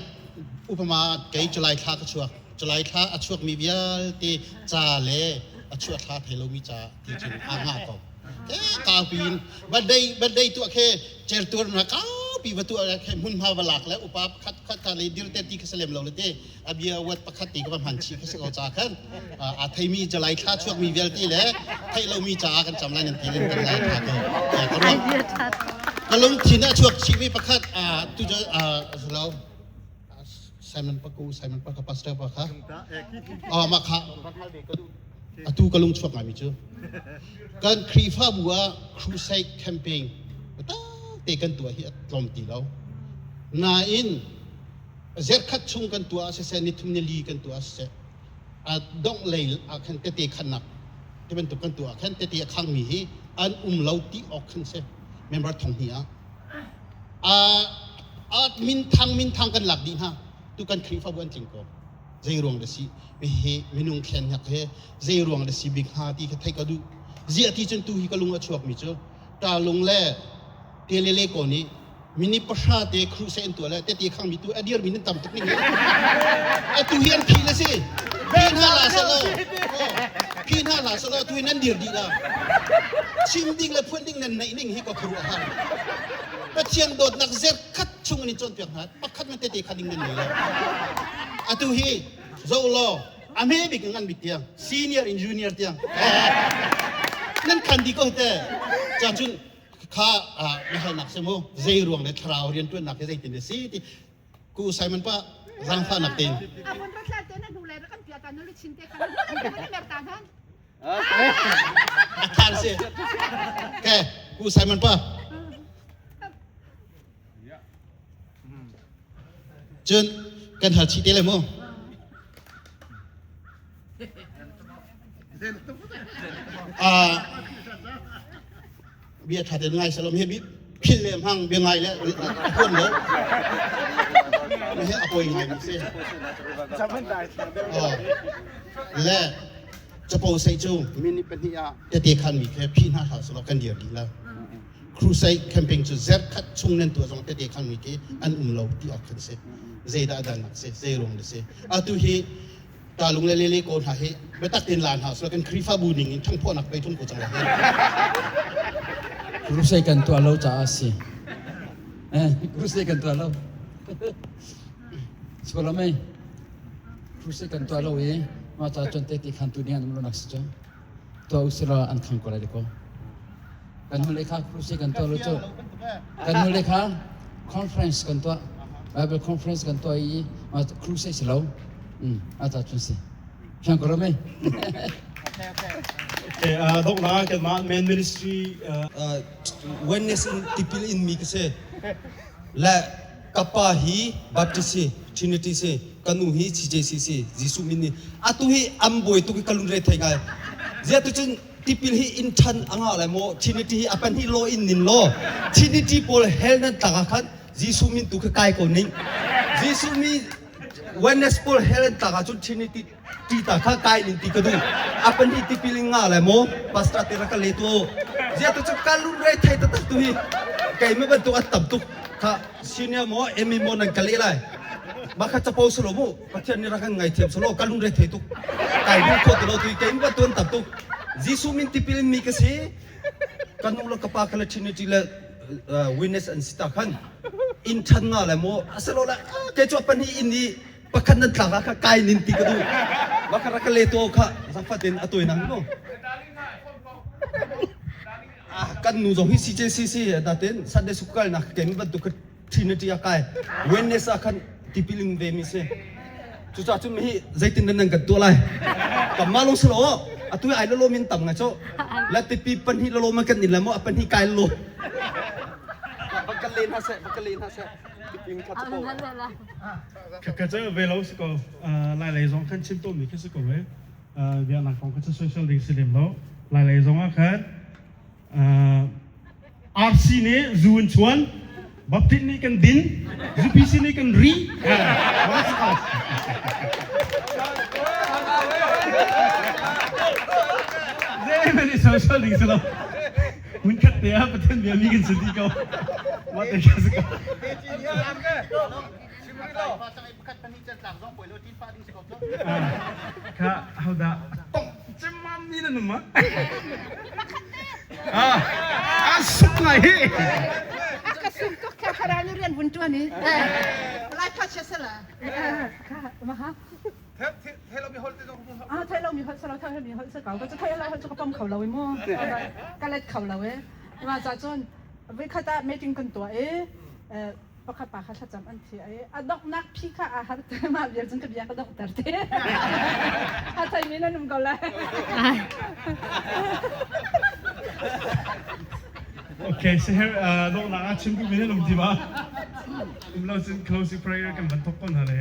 upama kei July thla ka chuak. July thla a chuakmi vialte ca le a chuah thla thei lomi ca ti cun aa ngah ko. Kaupi in birthday birthday tuah khe certur na kaupi va tuah khe hmunhma va lak le upa pakhat khat ka le dir te ti kha salem lo le te a bia wat pakhat ti ka va hman chi kha si ko ca khan a theimi July thla chuakmi vialte le theih lomi caah kan cam lai nan ti len kan lai tha ko ka ruah ka lungthin a chuak chihmi pakhat tu lo Simon Paku Simon Paka pastor pa kha oh mah kha atu ka lung chuak ngaimi cu kan Khrihfabu ah crusade campaign te kan tuah hi a tlawm ti lo nain zerkhat chung kan tuah siseh nithum nili kan tuah siseh a dongh lei ah khan tete khannak ti bantuk kan tuah khan tete a khangmi hi an um lo ti awk khan si member thong hnih ah a minthang minthang kan lak dih hna tu kan Khrihfabu an tling ko zei ruang da si hi minung thlen hnak he zei ruang da si bik hnga ti kha thei ka duh ziah ti cun tu hi ka lung a chuak mi cu ta lung le telele ko nih mini pahra te crusade an tuah le tete khang mi tu a dir mi nan tam tuk ning atu hi an phi le si phi hna la sa lo phi hna la sa lo tu hi nan dir dih la chim ding le phuan ding nan neih ning hi ka khuaruah har Pathian dawtnak zerkhat chung in cawnpiak hna pakhat man tete kha ding nan nei lo atu hi zo law a hme bik ngan bik tiang senior in junior tiang nan khan di ko te cha cun kha biahalnak si mu zei ruang le thlarau riantuannak hi zeitin a si ti ku Simon pa zaangfahnak tein Amun ratla te na hnu le kan pia ta na lu chin te khan na mer ta han a than si ke ku Simon pa cun kan hal chih te le mu bia ṭha tein ngai salom hi phil le hmang bia ngai le huan lo hi a poi ngai mi si le capo sei cu tete khan mi khe phi hna hlah selaw kan dir dih la crusade camping cu zerkhat chung nan tuah zong tete khan mi khi an um lo ti awk khan si zeidah dan nak si zei ruang na si atu hi talung le lele ko hna hi biatak tein la hna usila kan Khrihfabu ning in ṭhangphawhnak pei ṭhung ko cang lai. Crusade kan tuah lo caah a si. Eh, crusade kan tuah lo. Sikola mei. Crusade kan tuah lo i mah ca cun te ti khan tu ding an um lo nak si cu. Tuah usila an khang ko lai ko. Kan hnu le kha crusade kan tuah lo cu. Kan hnu le kha conference kan tuah. Bible conference kan tuah i mah crusade si lo. A ta cun si. Fiang ko ram ei. Okay, donghnak kanmah main ministry oneness in tipil in mi ka si. Le kapa hi Baptist si, Trinity si, kanu hi CJC si, Jesuh min ni. Atu hi am buai tuk i ka lungre thei ngai. Zia tu cun tipil hi in ṭhan a ngah lai maw Trinity hi a pahnih law in nin law Trinity pawl hell nan tlak ah khan Jesuh min tu kha kai ko ning Jesuh mi oneness pawl hell an tlak ahcun Trinity ti ta kha kai ning ti ka duh a pahnih tipil in ngah lai maw pastor te rak ka le tu zia tu cu ka lungre thei taktak tu hi keimah bantuk an tam tuk. Kha senior mo emi mo nan kale lai. Ma kha chapo solo mu Pathian nih rak kan ngaithiam solo ka lungre thei tuk. Kai bu kho ti lo tu kei ba tuan tam tuk. Jesuh min tipil in mi ka si. Ka nu le ka pa kha le Trinity le witness an si ta khan in than nga le mo asalo la ke chu pan hi in i pakhat nan tlak ah kha kai nin ti ka du ma kha rak ka le to kha zafatin atoi nang no ah kan nu zong hi CJCC da ten Sunday school kal nak ke mi bantuk kha Trinity a kai Wednesday ah khan tipilin ve mi si cucaah cun hi zeitin nan kan tuah lai kam ma long silo atu ai lo min tam nga cho la tipi pan hi lo ma kan in la mo pan hi kai lo bakal len ha se bakal len ha se tipin kha chapo Ka ka cu ve lo si ko lai lei zong khan chim to mi kha si ko e biaknak kong kha cu social ding si lem lo lai lei zong ah khan RC nih zu in chuan Baptist nih kan din UPC nih kan ri Zei social ding si lo Mun khat te ah Pathian bia mi kan si ti ko. Mah te ka si ko. Kha hodah tong cemam ni na num ah. Ah, a suk ngai hi. A ka suk tuk kha khara ni rian vun tuan i. Lai pha chia sala. Kha ma ha. Thei lo mi holh te zong Ah, thei lo mi holh salo thei lo mi holh sa ko. Ka cu thei lo holh cu ka pom kho lo i mu. Ka let kho lo e. Ma ca cun voi khat ah meeting kan tuah i pakhat pa kha thlacam an thi i a donghnak phi kha aa har te mah vial cun ka bia ka donghter te. A thei mi nan um ko lai. Okay, so here donghnak ah chim duhmi nan um ti ma? Um lo cun closing prayer kan van thok kon hna le.